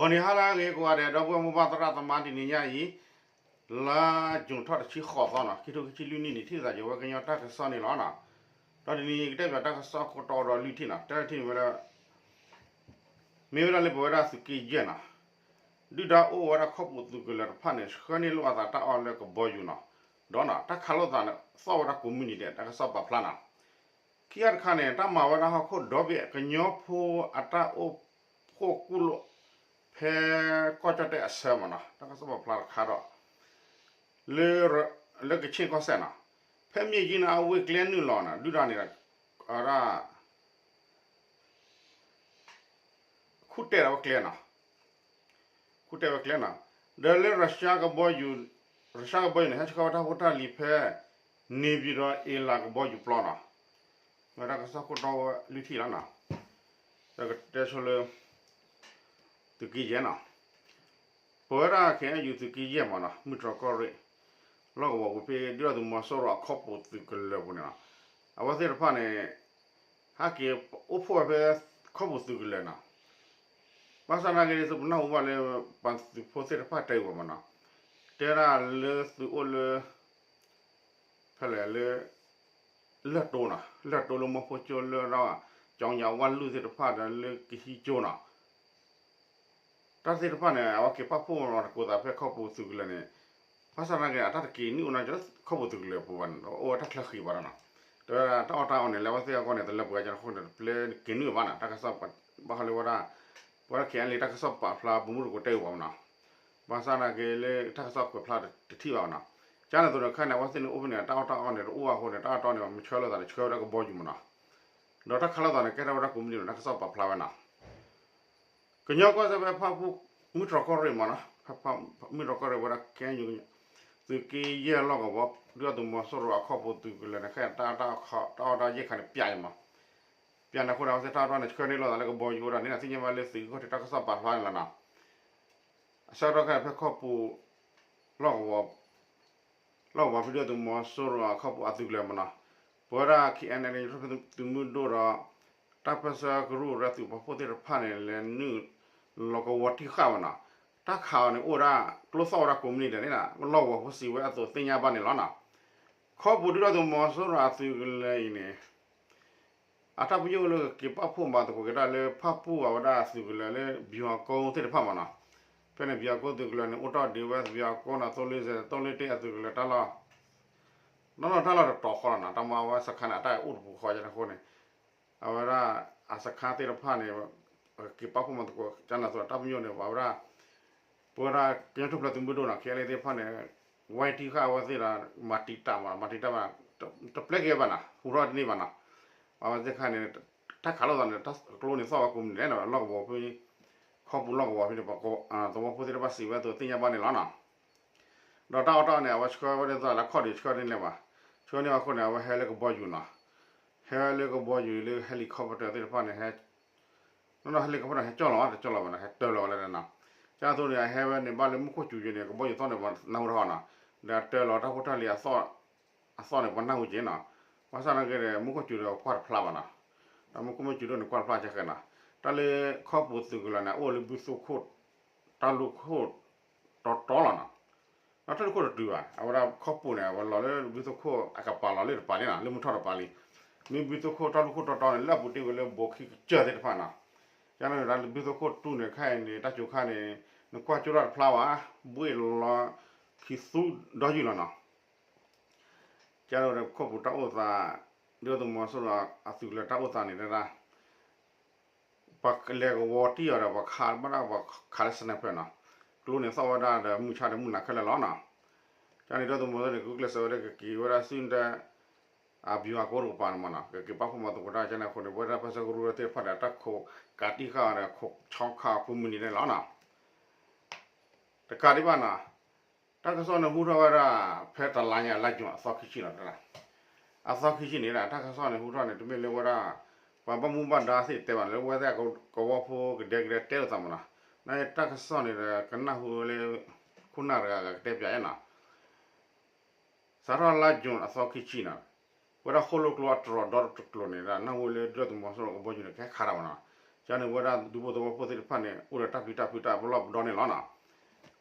ဂီၤနံၤဟါလၢအဂ့ၤကိးဂၤဒဲး ဒီပုၢ်ဝဲၢ်မိၢ်ပၢ်သရၣ်သမါ တနံၤညါအံၤ လါယူၤထီၣ်တဆံဃိးသီနီၤ ခံထိခံဆံလွံၢ်နံၣ်န့ၣ် ထံၣ်လိာ်သးက့ၤဝဲကညီတၢ်ကစီၣ်န့ၣ်လီၤနီၤ. ဒီးတနံၤအံၤကတဲဘၣ်တၢ်ကစီၣ်ခိၣ်တီဒီးလွံၢ်ထံၣ်နီၤ တထံၣ်န့ၣ်ဝဲလၢ မ့ၢ်ဝဲဒၣ်လၢပဝဲဒၣ်သုးက့ယဲၢ်နီၤ ဒုၣ်ဒါအိၣ်ဝဲဒၣ်ခီပူၤသုးကလၢၤတဖၣ်န့ၣ် ဆှၢန့ၢ်လိာ်အသးတၢ်အီၣ်လၢကဘီယူၤနီၤ ဒီးနီၤ တၢ်ခးလိာ်သးန့ၣ် သီၣ်ဝဲဒၣ်ကိးမုၢ်နံၤဒဲး တၢ်ကစီၣ်ပာ်ဖျါနီၤ ခံဂၤတခါန့ၣ် တၢ်မၤဝဲဒၣ်ဟီၣ်ခိၣ်ဒီဘ့ၣ် ကညီဖိအတၢ်အိၣ်ဖှိၣ်ကူၣ်လိာ် ဖဲကီၢ်ကၠီၣ်တဲၣ်အဆၢမးနီၤ တၢ်ကစီၣ်ပာ်ဖျါတခါဒီး လၢ လၢကဆ့ၣ်ကီၢ်စဲၣ်နီၤ ဖဲမ့ၢ်ယံၤန့ၣ် အဝ့ၢ်ကျဲနုာ်လီၤနီၤ ဒုၣ်ဒါန့ၣ် အဝဲဒၣ် ခူၣ်တဲာ်ဝဲကျဲနီၤ ခူၣ်တဲာ်ဝဲကျဲနီၤ ဒီးလၢ Russia ကဘီယူၤ Russia ကဘီယူၤန့ၣ် ဟဲဆှၢဝဲတၢ်ဖိတၢ်လံၤဖဲ နေပြည်တော် အ့လးကဘီယူၤပျီနီၤ မ့ၢ်တၢ်ကစီၣ်ခိၣ်တီဝဲလွံၢ်ထံၣ်လီၤနီၤ ဒီးကတဲဆိလၢ သုးက့ယဲၢ်နီၤ ပဝဲဒၣ် ခဲအံၤယူၤ သုးက့ယဲၢ်မးနီၤ မုၢ်တြီၢ်ကီၢ်ရ့ၣ် လီၢ်ကဝီၤပူၤဖဲဒုၣ်ဒါသုးမီၤစိရိၤအခီပူၤသုးကလၢၤပူၤန့ၣ်နီၤ အဝဲသ့ၣ်တဖၣ်န့ၣ် ဟဲက့ၤအိၣ်ဖှိၣ်ဝဲဖဲ ခီပူၤသုးကလၢၤနီၤ ဘၣ်ဆၣ်သနာ်က့ သုပနၢ်ဟူဘၣ်လၢ ပှၤသုးဖိသ့ၣ်တဖၣ်တဲဝဲမးနီၤ တဲဒၣ်လၢသုးအိၣ်လၢ ဖဲလဲၣ်လၢ လၢၢ်တိနီၤ လၢၢ်တိလၢမီၢ်ဖိကၠိလၢဒီး ကၠီညါဝၣ်လူၢ်သ့ၣ်တဖၣ်ဒီးလၢကဟံးကၠိနီၤ တၢ်သ့ၣ်တဖၣ်န့ၣ် အဝဲက့ၤပာ်ဖှိၣ်မၤသကိးသးဖဲခီပူၤသုးကလၢၤန့ၣ် ဘၣ်ဆၣ်သနာ်က့ အတၢ်တက့ၤနုာ်အိၣ်နီၤ ခီပူၤသုးကလၢၤပူၤဘၣ်န့ၣ် အိၣ်ဝဲတၢ်ချၢဃံးဘၣ်ဒီးနီၤ တဲဝဲဒၣ်တၢ်အီၣ်တၢ်အီန့ၣ် လၢအဝဲသ့ၣ်အဂီၢ်န့ၣ် တလၢပှဲၤကၢ်တဃိန့ၣ် တပျဲက့ၤနုာ်ဘၣ်နီၤ တၢ်ကစီၣ်ဘၣ်ဃးလၢဝဲဒၣ် ပဝဲဒၣ် ခဲအံၤလံ တၢ်ကစီၣ်ပာ်ဖျါပမူတကိးတဲဂ့ၤဘၣ်မးနီၤ ဘၣ်ဆၣ်သနာ်က့လၢတၢ်ကစီၣ်ကွဲးဖျါတထံၣ်ဘၣ်မးနီၤ ကန့ၣ်သိးဒီးခဲအံၤန့ၣ် အဝဲသ့ၣ်န့ၣ်အိၣ်ဖဲန့ၣ် တၢ်အီၣ်တၢ်အီန့ၣ် တအိၣ်အဃိန့ၣ် တၢ်အီၣ်တၢ်အီန့ၣ် မ့ၢ်ဆှၢလိာ်သးန့ၣ် ဆှၢဝဲဒၣ်ကဘီယူၤမးနီၤ ဒီးတၢ်ခးလိာ်သးန့ၣ် ကဲထီၣ်ဝဲဒၣ်ကိးမုၢ်နံၤနီၤ တၢ်ကစီၣ်ပာ်ဖျါဝဲနီၤ ကညီကီၢ်စဲၣ်ဖဲဖၣ်ပူၣ် မုၢ်တြီၢ်ကီၢ်ရ့ၣ်မးနီၤ မုၢ်တြီၢ်ကီၢ်ရ့ၣ်ဝဲဒၣ် ခဲအံၤယူၤ သုးက့ယဲၢ်လီၢ်ကဝီၤ ဒုၣ်ဒါသုးမီၤစိရိၤအခီပူၤသုးကလၢၤန့ၣ် ခဲအံၤတၢ် တၢ်အီၣ်တၢ်အီယဲၢ်ခါန့ၣ်ပျဲအံၤမး ပျဲန့ၣ်အဃိန့ၣ် အဝဲသ့ၣ်တၢ်အီၣ်တၢ်အီန့ၣ် ဆှၢန့ၢ်လိာ်သးလၢကဘီယူၤအိၣ်ဒီးန့ၣ် သ့ၣ်ညါဘၣ်လၢသုးဂီၢ်ထံးတၢ်ကစီၣ်ပာ်ဖျါန့ၣ်လီၤနီၤ အဆၢကတီၢ်ခဲအံၤဖဲခီပူၤ လီၢ်ကဝီၤ လီၢ်ကဝီၤဖဲဒုၣ်ဒါသုးမီၤစိရိၤအခီပူၤအသုးကလၢၤမးနီၤ ပဝဲဒၣ် ခဲအံၤန့ၣ် သုးမုၢ်ဒိၣ်ဒီး တၢ်ပၢၢ်ဆၢကရူၢ်ကရၢသုးပာ်ဖှိၣ်သ့ၣ်တဖၣ်န့ၣ် လဲၤနုာ်လီၤကဝီၤတံၢ်ဃာ်မးနီၤ တၢ်ခးအီၤန့ၣ်အိၣ်ဝဲဒၣ် ကျိသီၣ်ဝဲဒၣ်ကိးမုၢ်နံၤဒဲးန့ၣ် လီၢ်ကဝီၤဖိစံးဝဲအသိးသ့ၣ်ညါဘၣ်န့ၣ်လီၤနီၤ ခီပူၤဒုၣ်ဒါသုးမီၤစိရိၤအသုးကလၢၤအံၤန့ၣ် အတၢ်ပညိၣ်လၢကက့ၤပာ်ဖှိၣ်မၤသကိးက့ၤတၢ်လၢဖၣ်ပူၣ်အဝဲဒၣ်အသုးကလၢၤလၢ ဗျူဟာကုန်း သ့ၣ်တဖၣ်မးနီၤ ဖဲန့ၣ် ဗျူဟာကုန်း သုးကလၢၤန့ၣ် အိၣ်ထီၣ်ဒံးဝဲ ဗျူဟာကုန်း နီၤ သိလ့ၣ်စဲး သိလ့ၣ်တ့ၢ်အသုးကလၢၤတၢ်လီၢ် နီၢ်နီၢ်တၢ်လီၢ်တတီၤဃီလီၤနီၤ တၢ်မၤဝဲစခါန့ၣ် အတၢ်အိၣ်တပူၤဃီယဲၢ်န့ၣ်အဃိန့ၣ် အဝဲဒၣ် အစခါသ့ၣ်တဖၣ်န့ၣ် ကက့ၤပာ်ဖှိၣ်မၤသကိးက့ၤတၢ်န့ၣ်အသိး တၢ်ပညိၣ်န့ၣ် ပဝဲဒၣ် ပဝဲဒၣ်ကညီထူၣ်ဖျဲးသုးမုၢ်ဒိၣ်နီၤ ခဲအံၤလံသ့ၣ်တဖၣ်န့ၣ် ဝဲတံၢ်ဃာ်အဝဲသ့ၣ်ဒီး မၤတံာ်တာ်မး မၤတံာ်တာ်မး တပျဲက့ၤဘၣ်နီၤ ဟူထီၣ်တန့ၢ်ဘၣ်နီၤ အဝဲသ့ၣ်တခါန့ၣ် တၢ်ခးလိာ်သးန့ၣ် တၢ်ကျိန့ၣ်သီၣ်ဝဲကိးမုၢ်နံၤဒဲးနီၤ လီၢ်ကဝီၤဖဲ ခီပူၤလီၢ်ကဝီၤဖဲန့ၣ် သဝီဖိသ့ၣ်တဖၣ်စံးဝဲအသိးသ့ၣ်ညါဘၣ်န့ၣ်လီၤနီၤ ဒီးတၢ်အီၣ်တၢ်အီန့ၣ် အဝဲဆှၢဝဲဒ်သိးလၢခီၣ်ဒံးဆှၢန့ၢ်န့ၣ်ဘၣ် ဆှၢန့ၢ်ဘၣ်အဃိန့ၣ် အဝဲဟဲလၢကဘီယူၤနီၤ ဟဲလၢကဘီယူၤလၢ helicopter သ့ၣ်တဖၣ်န့ၣ် ဟဲ နီၢ်နီၢ် helicopter ဟဲကၠီၣ်လီၤ တကၠီၣ်လီၤဘၣ်နီၤ ဟဲတၢၢ်လီၤဝဲလၢနီၤ ကၠီၣ်သိးန့ၣ် အဟဲဝဲန့ၣ် ဘၣ်လၢမူခိၣ်စူၤယဲၢ်န့ၣ် ကဘီယူၤသီၣ်န့ၣ် ပှၤနၢ်ဟူထီၣ်နီၤ ဒီးတၢၢ်လီၤတၢ်ဖိတၢ်လံၤအသီၣ် အသီၣ်န့ၣ် ပှၤနၢ်ဟူက့ၤနီၤ ဘၣ်ဆၣ်သနာ်က့ဒီး မူခိၣ်စူၤဒီးကွၢ်တဖျါဘၣ်နီၤ ဒီးမူခိၣ်မ့ၢ်စူၤဒိၣ်န့ၣ် ကွၢ်တဖျါကဲဃဲနီၤ တၢ်လၢခီပူၤသုးကလၢၤန့ၣ် အိၣ်လၢဘုသိခိၣ် တၢ်လူၢ်ခိၣ် တီတီလီၤနီၤ ဒီးတၢ်လူၢ်ခိၣ်တတုၤဘၣ် အဝဲဒၣ်ခီပူၤန့ၣ် အဝဲလီၤလၢဘုသိခိၣ်အကပၤလီၤလၢတပၤလံနီၤ လၢမုၢ်ထီၣ်တပၤလံ မ့ၢ်ဘုသိခိၣ်တၢ်လူၢ်ခိၣ်တီတီန့ၣ် လၢအပူၤတ့ၢ်ဝဲလၢဘိခံကစၢၢ်သ့ၣ်တဖၣ်နီၤ ကန့ၣ်ဒီးဘုသိခိၣ်တူၢ်န့ၣ် ခဲအံၤန့ၣ် တၢ်စူၤခါန့ၣ် နကွၢ်ကၠိတၢ်တဖျါဘၣ် ဘှ့ၣ်လီၤခံသူဒီယုၢ်လီၤနီၤ ကန့ၣ်ဒီးခီပူၤတၢ်အိၣ်သး ဒုၣ်ဒါသုးမီၤစိရိၤအသုးကလၢၤတၢ်အိၣ်သးန့ၣ်ဒၣ် ပှၤလဲၤကဝီၤတံၢ်အီၤဒီး ပှၤခးဘၣ်ဒၣ်ပှၤခးလၢ sniper နီၤ ကျိန့ၣ်သီၣ်ဝဲဒၣ်ဒီးမုၢ်ဆါဒီးမုၢ်နၤခဲလၢာ်လီၤနီၤ ကန့ၣ်ဒုၣ်ဒါသုးမီၤစိရိၤန့ၣ် ဂုာ်ကျဲးစၢးဝဲလၢကက့ၤဝဲဒၣ်ဆူ အဗျူဟာကုန်းတကပၤန့ၣ်မးနီၤ ကက့ၤပာ်ဖှိၣ်မၤသကိးတၢ်ကန့ၣ်အဃိန့ၣ် ပဝဲဒၣ်ပၢဆှၢကရူၢ်သ့ၣ်တဖၣ်ဒီး တၢ်ခိးကးတံၢ်ဃာ်အီၤဒီး ခိးဆီခးကိးမုၢ်နံၤဒဲးလီၤနီၤ တကးဒံးဘၣ်နီၤ တၢ်ကစီၣ်န့ၣ်ဟူထီၣ်ဝဲဒၣ် ဖဲတလါညါလါယူၤအသီခံဆံလီၤ အသီခံဆံန့ၣ် တၢ်ကစီၣ်န့ၣ်ဟူထီၣ်န့ၣ် တမ့ၢ်လၢဝဲဒၣ် ပှၤဘၣ်မူဘၣ်ဒါသ့ၣ်တဲဘၣ်န့ၣ် လၢဝဲဒၣ်ကဝီၤဖိကဒဲကဒဲတဲလိာ်သးမးနီၤ နတၢ်ကစီၣ်န့ၣ်ဒီး ကနၢ်ဟူလၢ ခိၣ်နၢ်တဂၤဂၤကတဲပၠးယဲနီၤ စးထီၣ်လါယူၤအသီခံဆံနီၤ ဝဲဒၣ်ဃိၣ်လိၣ်ကျိအတြီၤဒီတကျိၤန့ၣ် နၢ်ဟူလၢဒုၣ်ဒါသုးမီၤစိရိၤကဘီယူၤန့ၣ် ကဟဲခးတၢ်မးနီၤ ကန့ၣ်ဝဲဒၣ်ဒူဖိသဝီဖိသ့ၣ်တဖၣ်န့ၣ် အိၣ်ဒီးတၢ်ပျံၤတၢ်ဖုးတၢ်ပလီၢ်ပဒီန့ၣ်လီၤနီ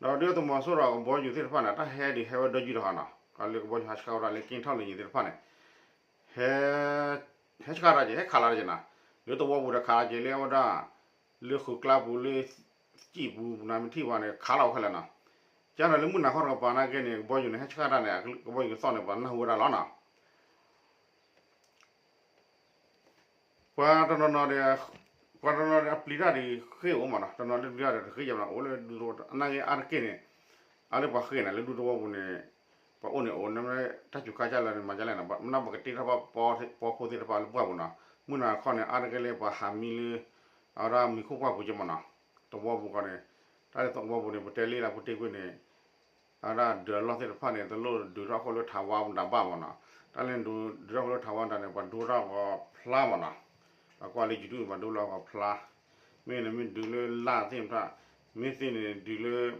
ၤ. ဒီးဒုၣ်ဒါသုးမီၤစိရိၤအကဘီယူၤသ့ၣ်တဖၣ်န့ၣ် တၢ်ဟဲဒုးဟဲဝဲဒီယုၢ်တခီနီၤ, လၢကဘီယူၤဟးဆှၣ်ဝဲဒၣ်လၢက့ထီၣ်လၢညံၤသ့ၣ်တဖၣ်န့ၣ် ဟဲ ဟဲဆှၣ်တၢ်က့ၤ ဟဲခးလီၤတၢ်က့ၤနီၤ, လၢသဝီပူၤဒီးခးလီၤက့ၤလၢဝဲဒၣ် လၢဃုာ်ကျါပူၤလၢ စံၣ်ပူၤနမ့ၢ်ထံၣ်ဝဲန့ၣ် ခးလီၤဝဲခဲလၢာ်နီၤ. ကန့ၣ်လၢမုၢ်နၤခီတကပၤနာ်က့န့ၣ် ကဘီယူၤန့ၣ် ဟဲဆှၣ်တၢ်န့ၣ် ကဘီယူၤကသီၣ်န့ၣ် ပှၤနၢ်ဟူဝဲဒၣ်လီၤနီၤ. ပှၤတနီၤနီၤဒီး ပှၤတနီၤနီၤဒီးအပျံၤတၢ်ဒ်ဃ့ၢ်အိၣ်မးနီၤ, တနီၤလၢပျံၤတၢ်ဒီးတဃ့ၢ်ယၤမးနီၤ, အိၣ်လၢဒူသဝီ အနာ်က့အါတက့ၢ်န့ၣ် အါလၢပှၤဃ့ၢ်န့ၣ် လၢဒူသဝီပူၤန့ၣ် ပှၤအိၣ်န့ၣ်အိၣ် နမ့ၢ်တၢ်စူၤခါကၢ်လၢန့ၣ် မၤကၢ်လဲၣ်နီၤ, နပကတ့ထီၣ်ဘၣ်ပှၤဖိသ့ၣ်တဖၣ်လၢပှၢ်ပူၤနီၤ, မုၢ်နၤခီန့ၣ် အါတက့ၢ်လၢပှၤဟးမံလၢ အဝဲဒၣ်မံၤခိၣ်ပှၢ်ပူၤက့မးနီၤ, သဝီပူၤခီန့ၣ် တၢ်လၢသဝီပူၤန့ၣ် ပတဲလံလၢပူၤတ့ၢ်ကွံာ်န့ၣ် အဝဲဒၣ်ဒုးအလီၢ်သ့ၣ်တဖၣ်န့ၣ် တလိၣ်ဒုးထီၣ်အဃိလၢထးဝါမတၤဘၣ်မးနီၤ, တၢ်လၢဒုးထီၣ်အဃိလၢထးဝါမတၤန့ၣ် ပှၤဒိထီၣ်ဂီၤဖျါမးနီၤ, ပှၤကွၢ်လၢ YouTube န့ၣ် ပှၤဒိလီၤဂီၤဖျါ, မ့ၢ်န့ၣ်မ့ၢ်ဒုးလၢလၢ်သ့ၣ်တဖၣ်, မ့ၢ်သ့န့ၣ်ဒုးလၢ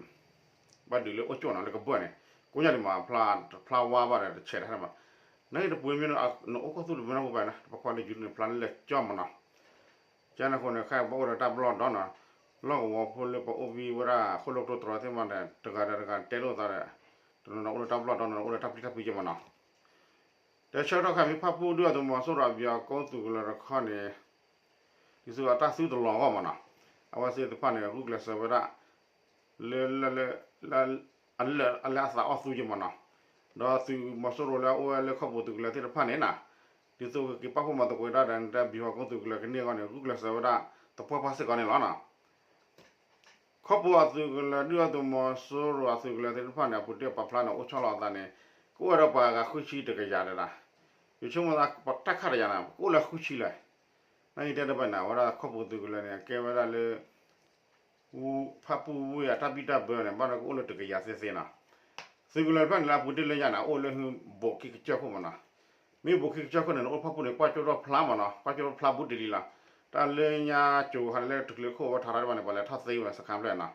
ဘၣ်ဒုးလၢအိၣ်ကၠိၣ်နီၤ လၢကဘၢၣ်န့ၣ် ကိညါဒံးမး ဖျါဝါဘၣ်ဒီးတဆဲးတဟဲမး, နာ်က့တပူၤမ့ၢ်နအိၣ်ခိၣ်သူတမ့ၢ်နအိၣ်ဘၣ်နီၤ ပှၤကွၢ်လၢ YouTube န့ၣ် ဖျါလၢလၢကၠီမးနီၤ ကန့ၣ်အဃိန့ၣ် ခဲအံၤပအိၣ်ဒီးတၢ်ပလီၢ်ဒီနီၤ, လီၢ်ကဝီၤဖိလၢပအိၣ်ဘံဝဲဒၣ် ဃိၣ်လိၣ်ကျိတြီသ့ၣ်မးန့ၣ် တဂၤဒီးတဂၤတဲလိာ်သးဒီး တနီၤနီၤအိၣ်လၢတၢ်ပလီၢ်ဒီနီၤ အိၣ်လၢတၢ်ပျံၤတၢ်ဖုးက့မးနီၤ, ဒီးဆၢကတီၢ်ခါမ့ၢ်ဖၣ်ပူၣ်ဒုၣ်ဒါသုးမီၤစိရိၤအဘျုးအကိသုးကလၢၤတခီန့ၣ် ဒ်သိးအတၢ်သုတလီၤအဂီၢ်မးနီၤ, အဝဲသ့ၣ်တဖၣ်န့ၣ် ဂုာ်ကျဲးစၢးဝဲဒၣ် လၢ လၢ လၢ အလၢအသးအီၣ်သူက့မးနီၤ, ဒီးသုးမီၤစိရိၤလၢအအိၣ်ဝဲလၢခီၣ်ပူၤသုးကလၢၤသ့ၣ်တဖၣ်န့ၣ်နီၤ, ဒ်သိးကက့ၤပာ်ဖှိၣ်မၤသကိးတၢ်ဒီး တၢ်ဘံၤဟီၣ်ကိသုးကလၢၤကန့ၢ်အဂီၢ်န့ၣ် ဂုာ်ကျဲးစၢးဝဲဒၣ် သပှၢ်ပှၢ်စ့ၢ်ကီးန့ၣ်လီၤနီၤ. ခီၣ်ပူၤအသုးကလၢၤ ဒုၣ်ဒါသုးမီၤစိရိၤအသုးကလၢၤသ့ၣ်တဖၣ်န့ၣ် အပူၤတ့ၢ်ပာ်ဖျါန့ၣ် အိၣ်ဆီလီၤအသးန့ၣ် ကအိၣ်ဝဲဒီးပှၤဂၤဃုဆံတကယၤတဒၣ်, ယဆိကမိၣ်သးပတၢ်ခးတယၤန့ၣ် ကအိၣ်လၢဃုဆံလၢ နာ်က့တဲတဘၣ်န့ၣ် အဝဲဒၣ်ခီၣ်ပူၤသုးကလၢၤန့ၣ် အကဲဝဲဒၣ်လၢ ဖၣ်ပူၣ်ဝ့ၢ်အတၢ်ဘံၣ်တၢ်ဘၢန့ၣ် ဘၣ်ဒီးကအိၣ်လၢတကယၤသ့သ့နီၤ, သုးကလၢၤတဖၣ်န့ၣ်လၢအပူၤတ့ၢ်လၢညါန့ၣ် အအိၣ်လၢဘိးခံကစၢၢ်ခိၣ်မးနီၤ, မ့ၢ်ဘိးခံကစၢၢ်ခိၣ်န့ၣ် နအိၣ်ဖၣ်ပူၣ်န့ၣ် ကွၢ်ကၠိထီၣ်ဖျါမးနီၤ, ကွၢ်ကၠိထီၣ်ဖျါဘူးတလံလီၤ, တၢ်လၢညါကၠိၤခါန့ၣ် လၢတချုးခိၣ်ဝဲထးထီၣ်တဘၣ်န့ၣ် ပှၤလဲၤထီၣ်သ့ဝဲစခါဖျၢၣ်နီၤ,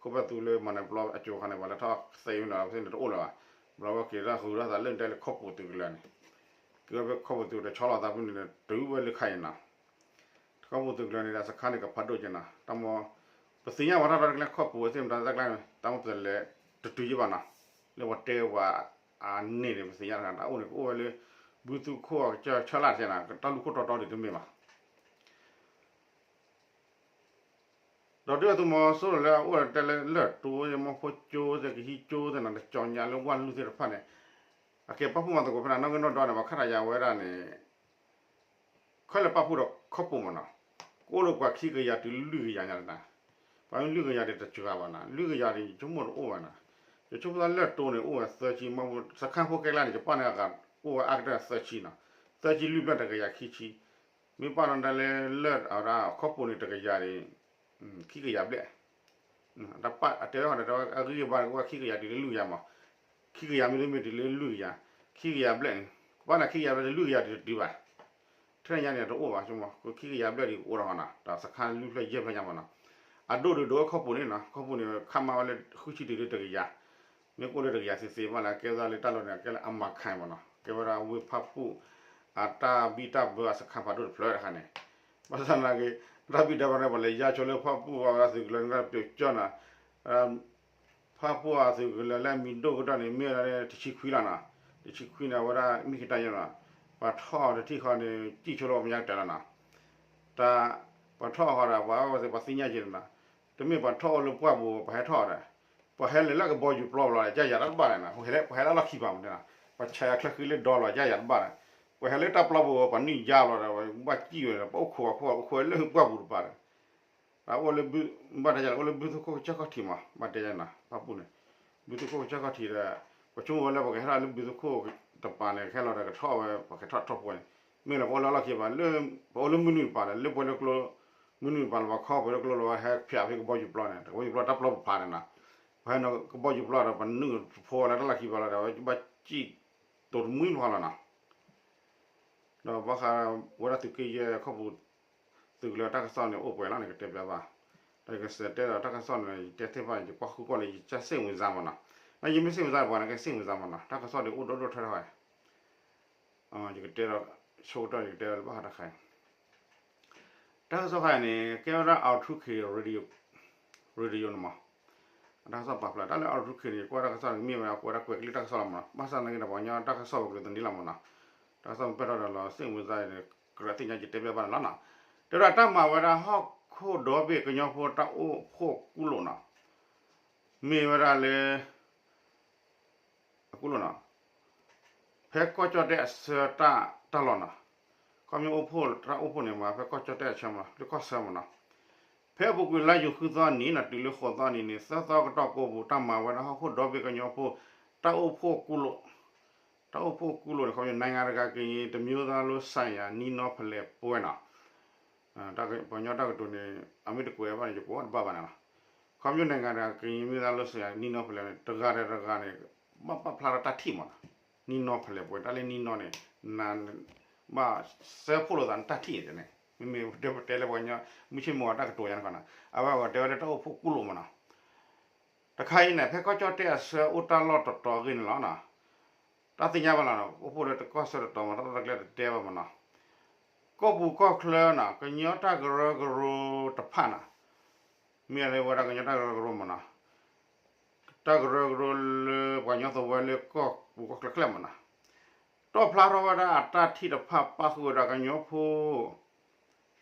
ခိၣ်ဖၣ်သူလၢမၤနၢၤပျီအကၠိၤခါန့ၣ် ပှၤလဲၤထီၣ်သ့ဝဲနီၤ, ဖဲန့ၣ်တအိၣ်လၢၤဘၣ်, ဘျီဝဲက့ၤတၢ်ဃုာ်ထီၣ်သးလၢတဲလၢခီၣ်ပူၤသုးကလၢၤန့ၣ် က့ၤဝဲဖဲခီၣ်ပူၤသုးကလၢၤဆီလီၤသးဖဲန့ၣ် တုၤဝဲလၢခါအံၤနီၤ ခီၣ်ပူၤသုးကလၢၤန့ၣ်ဒီးစခါန့ၣ် ကဖးဒိၣ်က့နီၤ, တၢ်မ့ၢ် ပသ့ၣ်ညါပှၤထီၣ်တၢ်တကျဲခီၣ်ပူၤဝဲသ့ၣ်မတၤတၢ်ကျဲန့ၣ် တၢ်မ့ၢ်ပလဲၤတတုၤယ့ၢ်ဘၣ်နီၤ, လၢပှၤတဲပှၤအန့ၣ်န့ၣ် ပသ့ၣ်ညါတခါ တၢ်အိၣ်န့ၣ် ကအိၣ်ဝဲလၢ ဘုသူခိၣ်အကစၢၢ်ဆၢလၢ်တက့နီၤ, တၢ်လူၢ်ခိၣ်တီတီဒ်တမ့ၢ်ဘၣ် ဒီးဒုၣ်ဒါသုးမီၤစိရိၤလၢအအိၣ်တဲလၢလၢၢ်တိ မီၢ်ဖိကၠိသ့ၣ် ကဟံးကၠိသ့ၣ်နီၤ တကၠီညါလၢဝၢ်လူၢ်သ့ၣ်တဖၣ်န့ၣ် အကဲပာ်ဖှိၣ်မၤသကိးဖဲန့ၣ် နီၣ်ဂံၢ်နီၣ်ဒွးန့ၣ် ပှၤခးတၢ်ယၤဝဲဒၣ်န့ၣ် ခဲလၢာ်ပာ်ဖှိၣ်ဒီးခီၣ်ပူၤမးနီၤ, ကအိၣ်လၢပှၤခံကယၤတုၤလၢလွံၢ်ကယၤညါနီၤ, ပှၤမ့ၢ်လွံၢ်ကယၤဒ်တစှၤဘၣ်နီၤ, လွံၢ်ကယၤဒ်ယဆိကမိၣ်တအိၣ်ဘၣ်နီၤ, ယဆိကမိၣ်လၢၢ်တိန့ၣ် အိၣ်ဝဲသၢဆံ မီၢ်ဖိ စခါဖိကျဲကျါန့ၣ် ယပာ်န့ၣ်အဂၤ အိၣ်ဝဲအါကတၢၢ်သၢဆံနီၤ, သၢဆံလွံၢ်ဘျဲၣ်တကယၤခံဆံ, မ့ၢ်ပာ်နီၣ်ဒၣ်လၢလၢၢ်အဝဲဒၣ်ခီၣ်ပူၤန့ၣ် တကယၤန့ၣ် ခံကယၤဘျဲၣ် တၢ်ပာ်အတဲဝဲဃီန့ၣ် တၢ်ဝဲအဂံၢ်အဘါန့ၣ် ကအိၣ်ဝဲခံကယၤတုၤလၢလွံၢ်ကယၤမး, ခံကယၤမ့တမ့ၢ်တုၤလၢလွံၢ်ကယၤ, ခံကယၤဘျဲၣ်န့ၣ်, ကဘၣ်န့ၣ်ခံကယၤဘျဲၣ်တုၤလွံၢ်ကယၤတုၤတတုၤဘၣ်, ထဲညါန့ၣ်တအိၣ်ဘၣ် ဆိကမိၣ် ခံကယၤဘျဲၣ်ဒ်ကအိၣ်ဒီးဃီနီၤ ဒီးစခါလွံၢ်ဖျၢၣ်ယဲၢ်ဖျၢၣ်ညါမးနီၤ, အဒိၣ်ဒုးဒိၣ်ဝဲခီၣ်ပူၤန့ၣ်နီၤ, ခီၣ်ပူၤန့ၣ် ခါမါဝဲလၢဃုဆံတုၤလၢတကယၤ, မ့ၢ်ကအိၣ်လၢတကယၤသ့သ့ဘၣ်လၢ ကဲဝဲဒၣ်လၢတၢ်လီၢ်န့ၣ် ကဲလၢအမၤခါမးနီၤ, ကဲဝဲဒၣ်ဝ့ၢ်ဖၣ်ပူၣ် အတၢ်ဘံၣ်တၢ်ဘၢအစခါဖးဒိၣ်တဖျၢၣ်တခါန့ၣ်, ဘၣ်ဆၣ်သနာ်က့ တၢ်ဘံၣ်တၢ်ဘၢန့ၣ် ပှၤလဲၤယါဆိလၢဖၣ်ပူၣ်အသုးကလၢၤန့ၣ် ပျိကၠီနီၤ, ဖၣ်ပူၣ်အသုးကလၢၤလၢအမံၤဒိၣ်ကဒီးန့ၣ် မ့ၢ်ဝဲဒၣ်တဆံခွံလီၤနီၤ, တဆံခွံန့ၣ် အဝဲဒၣ်မ့ၢ်ကတၢၢ်ညါနီၤ, ပှၤထီၣ်တထံၣ်ဃီန့ၣ် စံၣ်ဆိလၢပှၤကညီကတၢၢ်လီၤနီၤ, တၢ် ပှၤထီၣ်ဃီဒီး ပှၤအဝဲသ့ၣ်ပှၤသ့ၣ်ညါက့ၤနီၤ, တမ့ၢ်ပှၤထီၣ်အိၣ်လၢပှၢ်ပူၤ ပှၤဟဲထီၣ်ဒီး ပှၤဟဲလၢကဘီယူၤပျီဘျီဒီး ကယၤတဘၣ်န့ၣ်နီၤ, ပှၤဟဲလၢလီၢ်ခံဘၣ်မးန့ၣ်နီၤ, ပှၤဆဲးအချၢဃံလၢဒီလီၤ ကယၤတဘၣ်န့ၣ်, ပှၤဟဲလၢတၢ်ပျီပူၤ ပှၤနုာ်ယါဘျီဒီး ပှၤဘၣ်စံၣ်ဝဲဒီး ပအိၣ်ခိးပှၤခိၣ် ပအိၣ်ခိးလၢဟုပှၢ်ပူၤတပၤဒီး အအိၣ်လၢ ဘၣ်တဲယၤ အိၣ်လၢဘုသူခိၣ်ကစၢၢ်ခီၣ်ထံးမး ဘၣ်တဲယၤနီၤ ဖၣ်ပူၣ်န့ၣ်, ဘုသူခိၣ်ကစၢၢ်ခီၣ်ထံးဒီး ပှၤဆိကမိၣ်ဝဲလၢပှၤကဟဲထီၣ်လၢဘုသူခိၣ်တပၤန့ၣ် ကဟဲလီၤဒီးကထီၣ်ဝဲ ပှၤကထီၣ်ထီၣ်ဖိန့ၣ်, မ့ၢ်လၢပအိၣ်လၢလီၢ်ခံဘၣ် လၢ ပအိၣ်လၢမုၢ်နုာ်တပၤဒီး လၢပှၤလၢကျိ မုၢ်နုာ်တပၤလၢပှၤခီပှၤလၢကျိလီၤ ဟဲဖျိးဖဲကဘီယူၤပျီန့ၣ် ကဘီယူၤပျီတၢ်ပျီပူၤဖးန့ၣ်နီၤ, ပှၤဟဲနီၤကဘီယူၤပျီဒီး ပှၤနုာ်တဖိလၢတၢ်လီၢ်ခံဘၣ်လီၤဒီး ဘၣ်စံၣ်တိၤတမှံလီၤနီၤ ဒီးဘၣ်ဃးဝဲဒၣ်သုးက့ယဲၢ်ခီၣ်ပူၤ သုးကလၢၤတၢ်ကစီၣ်န့ၣ် အိၣ်ပှဲၤလီၤန့ၣ် ကတဲပျးဘၣ်, ဒီးယကစံးတဲဒီးတၢ်ကစီၣ်န့ၣ် ယတဲသ့ၣ်တဖၣ်န့ၣ် ယကွၢ်ဃုကွၢ်လၢယကစၢ် စိတ်ဝင်စား မးနီၤ, နယမ့ၢ် စိတ်ဝင်စား ပှၤန့ၣ်က စိတ်ဝင်စား မးနီၤ, တၢ်ကစီၣ်ဒ်အိၣ်ဒိၣ်ဒိၣ်ထီထီ ယကတဲဒီး ဆိကတၢၢ် ယကတဲဒီးလၢဘၣ်ဃးတခါအံၤ တၢ်ကစီၣ်ခါအံၤန့ၣ် ကဲဝဲဒၣ် R two K Radio, radio န့ၣ်မး, တၢ်ကစီၣ်ပာ်ဖျါ တၢ်လၢ R two K န့ၣ် ကွၢ်တၢ်ကစီၣ်န့ၣ် မ့ၢ်ဝဲဒၣ် ကွဲးဒၣ်ကွဲးကလုၢ်တၢ်ကစီၣ်လီၤမးနီၤ, ဘၣ်ဆၣ်သနာ်က့ဒီး ပှၤကညီတၢ်ကစီၣ်ပကလုာ်သန့လီၤမးနီၤ, တၢ်ကစီၣ်မ့ၢ်ပဲာ်ထီၣ်ဒီးလီၤ စ့ၣ်မုၢ်သါန့ၣ် ကြၢးသ့ၣ်ညါက့ၤတဲဘၣ်ဘၣ်န့ၣ်လီၤနီၤ, တဲဝဲဒၣ်တၢ်မၤဝဲဒၣ်ဟီၣ်ခိၣ်ဒီဘ့ၣ်ကညီဖိတၢ်အိၣ်ဖှိၣ်ကူၣ်လိာ်နီၤ, မ့ၢ်ဝဲဒၣ်လၢ အကူၣ်လိာ်နီၤ, ဖဲကီၢ်ကၠီၣ်တဲၣ်အဆၢတၢ်လီၢ်နီၤ, ခီဖျိအိၣ်ဖှိၣ်တၢ်အိၣ်ဖှိၣ်န့ၣ်မး ဖဲကီၢ်ကၠီၣ်တဲၣ်အဆၢမးနီၤ လၢကီၢ်ဆၢမးနီၤ, ဖဲအပူၤကွံာ်လါယူၤဃုသီနံၤနီၤ တုၤလၢဃိးသီနံၤန့ၣ် သၢသီကတီၢ်ကိးပူၤ တၢ်မၤဝဲဒၣ်ဟီၣ်ခိၣ်ဒီဘ့ၣ်ကညီဖိ တၢ်အိၣ်ဖှိၣ်ကူၣ်လိာ်, တၢ်အိၣ်ဖှိၣ်ကူၣ်လိာ်န့ၣ် ခီဖျိ နိုင်ငံတကာကရင်တမျိုးသားလုံးဆိုင်ရာနှီးနှီးဖဲလဲၣ်ပွဲနီၤ ပှၤကညီတၢ်ကတိၤန့ၣ် အမ့ၢ်တကွဲးဘၣ်န့ၣ် ယကွဲးအီၤတဘၣ်ဘၣ်န့ၣ်လီၤ, ခီဖျိ နိုင်ငံတကာကရင်မျိုးသားလုံးဆိုင်ရာ နှီးနှီးဖဲလဲၣ်န့ၣ် တဂၤဒီးတဂၤန့ၣ် ဘၣ်ပာ်ဖျါထီၣ်တၢ်ထံၣ်မးနီၤ, နှီးနှီးဖဲလဲၣ်ပွဲ တၢ်လၢနှီးနှီးန့ၣ် န ဘၣ်စဲဖှိၣ်လိာ်သးန့ၣ်တၢ်ထံၣ်န့ၣ်, မ့မ့ၢ်တဲလၢပှၤကညီ မုၢ်ဆ့ၣ်မုၢ်ဂီၤတၢ်ကတိၤညါန့ၣ်ခီနီၤ အဝဲအဂီၢ်တဲဝဲလၢတၢ်အိၣ်ဖှိၣ်ကူၣ်လိာ်မးနီၤ တခါအံၤန့ၣ် ဖဲကီၢ်ကၠီၣ်တဲၣ်အဆၢအိၣ်တၢ်လီၢ်တတီၤအဂ့ၢ်န့ၣ်လီၤနီၤ, တၢ်သ့ၣ်ညါဘၣ်လီၤနီၤ အိၣ်ဖှိၣ်လၢတကီၢ်ဆၢတတီၤမး တၢ်လီၢ်တကျဲတတဲဘၣ်မးနီၤ, ကီၢ်ပူၤကီၢ်ချၢနီၤ ကညီတၢ်ကရၢကရိတဖၣ်နီၤ, မ့ၢ်လၢဝဲဒၣ်ကညီတၢ်ကရၢကရိမးနီၤ, တၢ်ကရၢကရိလၢပှၤကညီသဝီလၢကီၢ်ပူၤကီၢ်ချၢကျဲမးနီၤ, တီၣ်ဖျါထီၣ်ဝဲဒၣ်အတၢ်ထံၣ်တဖၣ်ပၣ်ဃုာ်ဝဲဒၣ်ကညီဖိ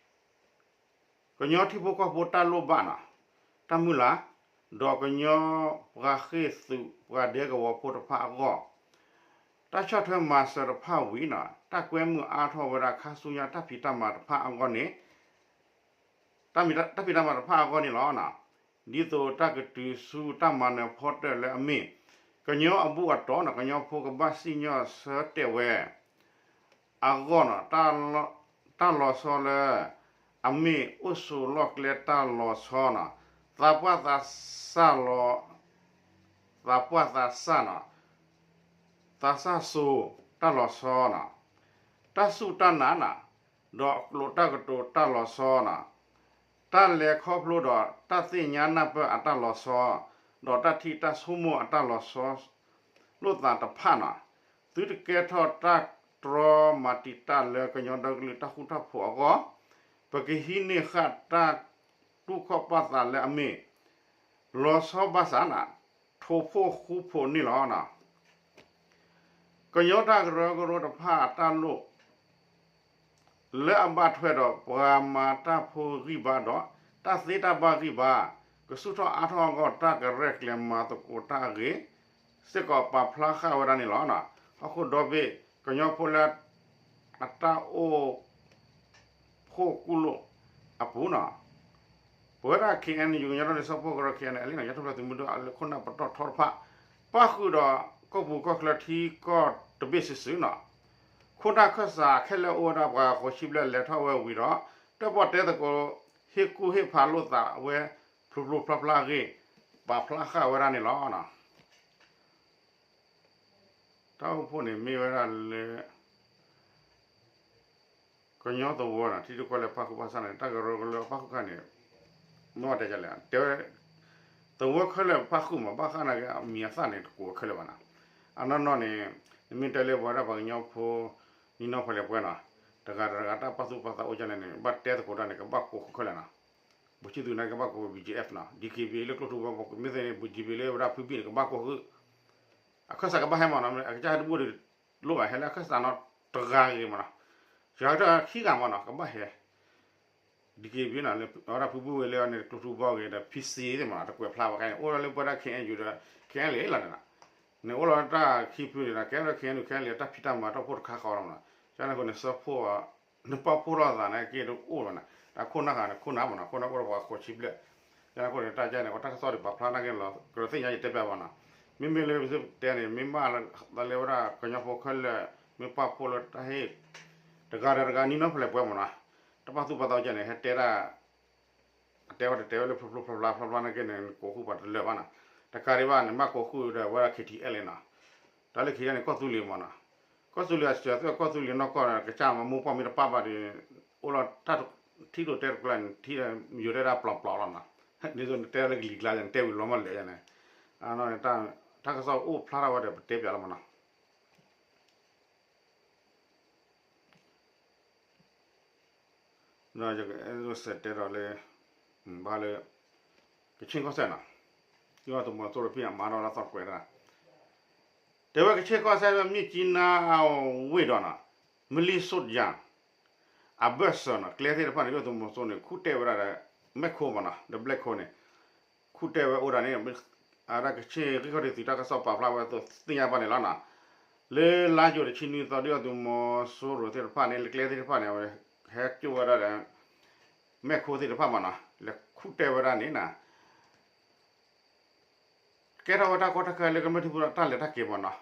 ကညီထံဖိကီၢ်ဖိတၢ်လိၣ်ဘၣ်နီၤ, တၢ်မုၢ်လၢ်, ဒီးကညီပှၤဃ့ၢ်သုးပှၤဒဲကဝီၤဖိတဖၣ်အဂီၢ်, တၢ်ဆီၣ်ထွဲမၤစၢၤတဖၣ်ဝံၤနီၤ တၢ်ကွဲမုာ်အါထီၣ်ဝဲဒၣ်ခါဆူညါတၢ်ဖံးတၢ်မၤတဖၣ်အဂီၢ်န့ၣ် တၢ်ဖံးတၢ်မၤတဖၣ်အဂီၢ်န့ၣ်လီၤ. ဒ်သိးတၢ်ကတုၤဆူတၢ်မၤနၢၤဖီတၢၣ်လၢအမ့ၢ် ကညီအဘူၣ်အတီၢ်နီၤ ကညီဖိကဘၣ်စံၣ်ညီၣ်ဆၢတဲာ်ဝဲ အဂီၢ်နီၤ တၢ်လီၤဆီလၢ အမ့ၢ်အိၣ်ဆိးလီၢ်ကျဲတၢ်လီၤဆီနီၤ သးပှၢ်သးစၢ်လီၤ သးပှၢ်သးစၢ်နီၤ သးစၢ်စိၤတၢ်လီၤဆီနီၤ တၢ်စူၢ်တၢ်နာ်နီၤ ဒီးကျိးတၢ်ကတိၤတၢ်လီၤဆီနီၤ တၢ်လဲၤခီဖျိဒီးတၢ်သ့ၣ်ညါနၢ်ပၢၢ်အတၢ်လီၤဆီ ဒီးတၢ်ထံၣ်တၢ်ဆိကမိၣ်အတၢ်လီၤဆီ လိာ်သးတဖၣ်နီၤ သုတကဲထီၣ်တၢ်တြီမၤတံာ်တာ်လၢကညီဒီကလုာ်တၢ်ဃူတၢ်ဖိးအဂီၢ် ပကဟံးန့ၢ်ဃာ်တၢ်တူၢ်ခီၣ်ပာ်သးလၢအမ့ၢ် လီၤဆီဘၣ်ဆၣ်နီၤ ထိးဖှိၣ်ဃူဖှိၣ်န့ၣ်လီၤ. ကညီတၢ်ကရၢကရိတဖၣ်အတၢ်လိၣ် လၢအဘၣ်ထွဲဒီးပှၤမၤတၢ်ဖိဂံၢ်ဘါဒီး တၢ်သ့တၢ်ဘၣ်ဂံၢ်ဘါ ကဆူၣ်ထီၣ်အါထီၣ်အဂီၢ် တၢ်ကရဲၣ်ကျဲၤမၤသကိးတၢ်အဂ့ၢ် စ့ၢ်ကီးပာ်ဖျါဃာ်ဝဲဒၣ်န့ၣ်လီၤ. ဟီၣ်ခိၣ်ဒီဘ့ၣ် ကညီဖိလၢ အတၢ်အိၣ် ဖှိၣ်ကူၣ်လိာ်အပူၤနီၤ ပဝဲဒၣ် ခ့ၣ်အဲၣ်ယူၣ် ကညီဒီကလုာ်စၢဖှိၣ်ကရၢ ခ့ၣ်အဲၣ်ယူၣ် လၢနီၤ ကညီတၢ်ထူၣ်ဖျဲးသုးမုၢ်ဒိၣ်အလၢခိၣ်နၢ်ပတီၢ်ထီတဖၣ် ပၣ်ဃုာ်ဒီးကီၢ်ပူၤကီၢ်ချၢထံကီၢ်တဘ့ၣ်စုာ်စုာ်နီၤ ခိၣ်နၢ်ခၢၣ်စးခဲလၢာ်အိၣ်ဝဲဒၣ်ပှၤဃိးဆံဘျဲၣ်လဲၤထီၣ်ဝဲဝံၤဒီး တၢၣ်ပီၣ်တဲသကိး ဟ့ၣ်ကူၣ်ဟ့ၣ်ဖးလိာ်သးဝဲ ဖျိဖျိဖျါဖျါအဂ့ၢ် ပာ်ဖျါဃာ်ဝဲဒၣ်န့ၣ်လီၤ. တၢ်အိၣ်ဖှိၣ်န့ၣ်မ့ၢ်ဝဲဒၣ်လၢ ကညီသဝီနီၤ ထံတကွၢ်လၢပၣ်ဃုာ်ဘၣ်ဆၣ်န့ၣ် တၢ်ကရၢကရိပၣ်ဃုာ်ခါန့ၣ် မ့ၢ်ဝဲတဲလဲၣ် တဲဝဲ သဝီခဲလၢာ်ပၣ်ဃုာ်မး ဘၣ်ဃးနာ်က့ အမံၤအသၣ်န့ၣ် တကိးခဲလၢာ်ဘၣ်နီၤ အနီၢ်နီၢ်န့ၣ် နမ့ၢ်တဲလၢပဝဲဒၣ်ပှၤကညီဖိ နံၣ်နီၢ်ဖဲလဲၣ်ပွဲနီၤ တဂၤတဂၤတၢ်ပာ်သူၣ်ပာ်သးအိၣ်ကန့ၣ်န့ၣ် ဘၣ်တဲသကိးတၢ်န့ၣ် ကဘၣ်ကိးဃုာ်ခဲလၢာ်နီၤ ဘူးဆံသူးနာ်က့ ကဘၣ်ကိး ဘီၣ်ကၠံအ့ၣ်ဖ်နီၤ ဒံၣ်က့ဘံၣ် လၢကျိထူဘီ မ့ၢ်သ့န့ၣ် ဘူးကၠံဘံၣ် လၢဝဲဒၣ်ဖုဘံၣ်န့ၣ် ကဘၣ်ကိးဃုာ် အခၢၣ်စးကဘၣ်ဟဲမးနီၤ အကစၢ်ဟဲတဘူၣ်ဒီး လိၣ်ဘၣ်ဟဲလၢအခၢၣ်စးနီၤ တဂၤဂ့ၤမးနီၤ ယၤကတၢၢ်ခံဂၤမးနီၤ ကဘၣ်ဟဲ ဒံၣ်က့ဘံၣ်နီၤ လၢဝဲဒၣ်ဖုဘံၣ်ဝဲလၢန့ၣ် ကျိထူဘီဂ့ၤဒီး ဖံစ့သ့ၣ်မးနီၤ တကွဲးဖျါဘၣ်ခဲအံၤ အိၣ်ဒီးလၢပဝဲဒၣ် ခ့ၣ်အဲၣ်ယူၣ်ဒီး ခဲလၢာ်လီၤန့ၣ်နီၤ န့ၣ်အိၣ်လီၤတၢ်ခံဖုန့ၣ်နီၤ ကဲလၢ ခ့ၣ်အဲၣ်ယူၣ် ခဲလၢာ် တၢ်ဖံးတၢ်မၤတၢ်အိၣ်ဖှိၣ်တခါဃီလီၤမးနီၤ ကန့ၣ်အဃိန့ၣ် စၢဖှိၣ် နပာ်ဖှိၣ်လိာ်သးန့ၣ် က့ၤတအိၣ်ဘၣ်နီၤ တၢ်ခိၣ်နၢ်ဃာ်န့ၣ် ခိၣ်နၢ်မးနီၤ ခိၣ်နၢ်အိၣ်ဒီးပှၤဃိးဆံဘျဲၣ် ကန့ၣ်အဃိန့ၣ် တၢ်ကန့ၣ် တၢ်ကစီၣ်ဒ်ပာ်ဖျါနာ်က့လီၤ ကရၢသ့ၣ်ညါယတဲပျးဘၣ်နီၤ မ့မ့ၢ်လၢပတဲန့ၣ် မ့ၢ်မးလၢ သးလၢဝဲဒၣ်ကညီဖိခဲလၢာ် မ့ၢ်ပာ်ဖှိၣ်လၢတၢ်ဟ့ၣ် တဂၤဒီးတဂၤ နံၣ်နီၢ်ဖဲလဲၣ်ပွဲမးနီၤ တၢ်ပာ်သူၣ်ပာ်သးကန့ၣ် ဟဲတဲဒၣ် အတဲဝဲတတဲဝဲလၢဖျိဖျိဖျါဖျါဖျါဖျါနာ်က့န့ၣ် ကိးဃုာ်ပှၤတလၢာ်ဘၣ်နီၤ တကးဒံးဘၣ်န့ၣ် ဘၣ်ကိးဃုာ်ဒီးဝဲဒၣ် ခ့ၣ်ထံၣ်အဲၣ်လ့ၣ်နီၤ တၢ်လၢ ခ့ၣ်ထံၣ်အဲၣ်လ့ၣ်န့ၣ် ကီၢ်သူလ့ၤမးနီၤ ကီၢ်သူလ့ၤအစၢၤသွဲၣ် ကီၢ်သူလ့ၤနီၢ်ကီၢ်ဒီး ကစၢ်မၤမိၢ်ပှၢ်မ့ၢ်တပာ်ဘၣ်ဒီး အိၣ်လီၤတၢ်ထံၣ်လိာ်တဲတကျါန့ၣ် ထံၣ်ယိၤတဲဒၣ်ပျီပျီလီၤနီၤ ဒ်သိးနတဲလၢကလံၤကျါန့ၣ် တဲဝံၤလီၤမးလၢာ်ယါန့ၣ် တၢ်ကစီၣ်အိၣ်ဖျါထီၣ်ဝဲဒီး ပတဲပျးလီၤမးနီၤ ဒီးယကအဲၣ်ဒိးစံးတဲဒီးလၢ ဘၣ်ဃးလၢ ကခ့ၣ်ကီၢ်စဲၣ်နီၤ, ဒုၣ်ဒါသုးမီၤစိရိၤဖဲအမၤထီၣ်ဝဲဒၣ်သီတကွဲးတၢ် တဲဝဲကခ့ၣ်ကီၢ်စဲၣ်လၢမြစ်ကြီးနားအဝ့ၢ်ဒီးနီၤ, မလ့ၤစိယၤ အဘၢၣ်စၢၤနီၤ ကျဲသ့ၣ်တဖၣ်န့ၣ် ဒုၣ်ဒါသုးမီၤစိရိၤန့ၣ် ခူၣ်တဲဝဲဒၣ်ဒီး မဲၢ်ခိမးနီၤ ဒီးဘျဲၣ်ခိန့ၣ် ခူၣ်တဲဝဲအိၣ်ဒၣ်န့ၣ် အဝဲဒၣ်ကခ့ၣ်ဂံၢ်ခီၣ်ထံးသုးတၢ်ကစီၣ်ပာ်ဖျါဝဲအသိးသ့ၣ်ညါဘၣ်န့ၣ်လီၤနီၤ. လၢလါယူၤတဆံနွံသီ ဒုၣ်ဒါသုးမီၤစိရိၤသ့ၣ်တဖၣ်န့ၣ် လၢကျဲသ့ၣ်တဖၣ်န့ၣ် အဝဲဟဲကၠိၣ်ဝဲဒၣ်ဒီး မဲၢ်ခိသ့ၣ်တဖၣ်မးနီၤ လဲၤခူၣ်တဲဝဲဒၣ်န့ၣ်နီၤ ကဲထီၣ်ဝဲတၢ်ကီတၢ်ခဲလၢကမျၢၢ်ထံဖိတၢ်လဲၤတၢ်က့ၤမးနီၤ.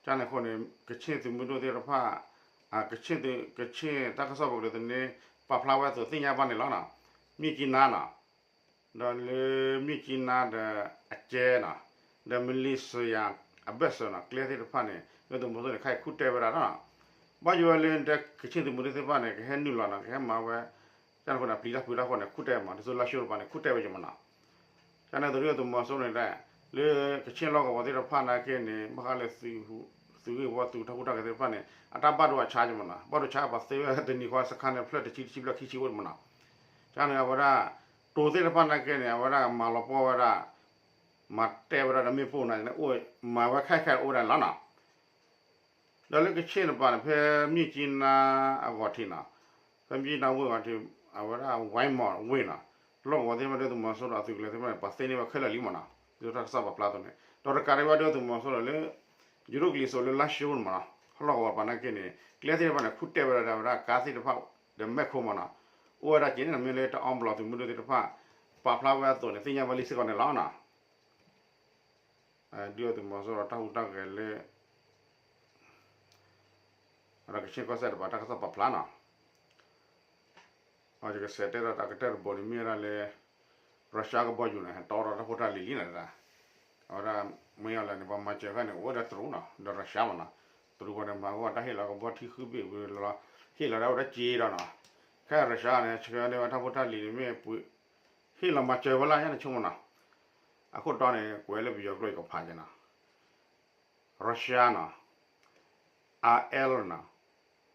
ကန့ၣ်အဃိန့ၣ် ကခ့ၣ်သုးမုၢ်ဒိၣ်သ့ၣ်တဖၣ် ကခ့ၣ်သုး ကခ့ၣ်တၢ်ကစီၣ်ပူၤကလၢသန့ ပာ်ဖျါဝဲအသိးသ့ၣ်ညါဘၣ်န့ၣ်လီၤနီၤ. မြစ်ကြီးနားနီၤ, ဒီးလၢမြစ်ကြီးနားဒီးအကဲနီၤ, ဒီးမလ့ၤစိယၤအဘၢၣ်စၢၤနီၤ ကျဲသ့ၣ်တဖၣ်န့ၣ် ဒုၣ်ဒါသုးမီၤစိရိၤန့ၣ် ခဲအံၤခူၣ်တဲဝဲဒၣ်နီၤ. ဘၣ်ယိၣ်ဝဲလၢကခ့ၣ်သုးမုၢ်ဒိၣ်သ့ၣ်တဖၣ်န့ၣ် ကဟဲနုာ်လီၤနီၤ ကဟဲမၤဝဲ ကန့ၣ်အဃိန့ၣ် အပျံၤတၢ်ဖုးတၢ်ဃိန့ၣ် ခူၣ်တဲမး ဒ်သိးလါၡိတပၤန့ၣ် ခူၣ်တဲဝဲယမးနီၤ. ကန့ၣ်အသိးဒုၣ်ဒါသုးမီၤစိရိၤန့ၣ် လၢကခ့ၣ်လီၢ်ကဝီၤသ့ၣ်တဖၣ်နာ်က့န့ၣ် ဘၣ်ဃးလၢ သုးဂ့ၢ်ဝီသုးတၢ်ဟူးတၢ်ဂဲၤသ့ၣ်တဖၣ်န့ၣ် အတၢ်ဘၣ်ဒိအဆါယမးနီၤ ဘၣ်ဒိဆါပှၤသ့ဝဲတနံၤဃီစခါန့ၣ် ဖျၢၣ်တဆံတဆံဘျဲၣ်ခံဆံအိၣ်မးနီၤ. ကန့ၣ်အဝဲဒၣ် တိၤသ့ၣ်တဖၣ်နာ်က့န့ၣ် အဝဲဒၣ်မၤလီၤပှီၢ်ဝဲဒၣ် မၤတဲဝဲဒၣ်ဒီးမ့ၣ်ပိၢ်န့ၣ် မၤဝဲခဲခဲအိၣ်ဝဲဒၣ်န့ၣ်လီၤနီၤ. ဒီးလၢကခ့ၣ်တပၤန့ၣ် ဖဲမြစ်ကြီးနားအဂီၢ်ထံးနီၤ, ဖဲမြစ်ကြီးနားဝ့ၢ်အဂီၢ်ထံး အဝဲဒၣ် ဝဲမီၣ်ဝ့ၢ်နီၤ, လီၢ်ကဝီၤသ့ၣ်တဖၣ်ဒုၣ်ဒါသုးမီၤစိရိၤအသုးကလၢၤသ့ၣ်တဖၣ်န့ၣ် ပှၤသ့န့ၢ်ဝဲခဲလၢာ်လံမးနီၤ, ဒ်တၢ်ကစီၣ်ပာ်ဖျါအသိးန့ၣ် ဒီးတကးဒံးဘၣ်ဒုၣ်ဒါသုးမီၤစိရိၤလၢ ယိၤဒိၣ်ကလံၤစိးလၢလါၡိမးနီၤ, ဟီၣ်လီၢ်ကဝီၤတပၤနာ်က့န့ၣ် ကျဲသ့ၣ်တဖၣ်န့ၣ် ခူၣ်တဲဝဲဒၣ်ဒီးအဝဲဒၣ်ကါသ့ၣ်တဖၣ် ဒီးမဲၢ်ခိမးနီၤ, အိၣ်ဝဲဒၣ်က့ၤန့ၣ် မ့ၢ်လၢတအီဘျီသုးမုၢ်ဒိၣ်သ့ၣ်တဖၣ် ပာ်ဖျါဝဲအသိးန့ၣ် သ့ၣ်ညါဘၣ်လံစ့ၢ်ကီးန့ၣ်လီၤနီၤ. ဒုၣ်ဒါသုးမီၤစိရိၤတၢ်ဟူးတၢ်ဂဲၤလၢ အဝဲဒၣ်ကခ့ၣ်ကီၢ်စဲၣ်တပၤတၢ်ကစီၣ်ပာ်ဖျါနီၤ, ယကစံးတဲဒီးတၢ်ကတၢၢ်တဘိန့ၣ် မ့ၢ်ဝဲဒၣ်လၢ ရၢၡါကဘီယူၤန့ၣ် ဟဲတီထီၣ်တၢ်ဖိတၢ်လံၤလံနီၤ, အဝဲဒၣ် မ့ၢ်အီၤလဲၣ်န့ၣ် ပှၤမၤစၢၤဃာ်န့ၣ် အိၣ်ဝဲဒၣ်တရူးနီၤ ဒီးရၢၡါမးနီၤ, တရူးပှၤန့ၣ် မၤကီၢ်တၢ်ဟ့ၣ်လီၤကဘီထံဃုဘ့ၣ်ဝံၤလီၤ, ဟ့ၣ်လီၤဒၣ်ဝဲဒၣ်စ့ဒီးနီၤ, ခဲရၢၡါန့ၣ် ဆှၢန့ၢ်ဝဲတၢ်ဖိတၢ်လံၤန့ၣ် မ့ၢ်ပှၤ ဟ့ၣ်လီၤမၤစၢၤဝဲလၢညါန့ၣ်ဆိကမိၣ်နီၤ, အခိၣ်တီန့ၣ် ကွဲးလၢပယီၤကျိာ်ယကဖးက့ၤနီၤ Russia နီၤ, R L နီၤ,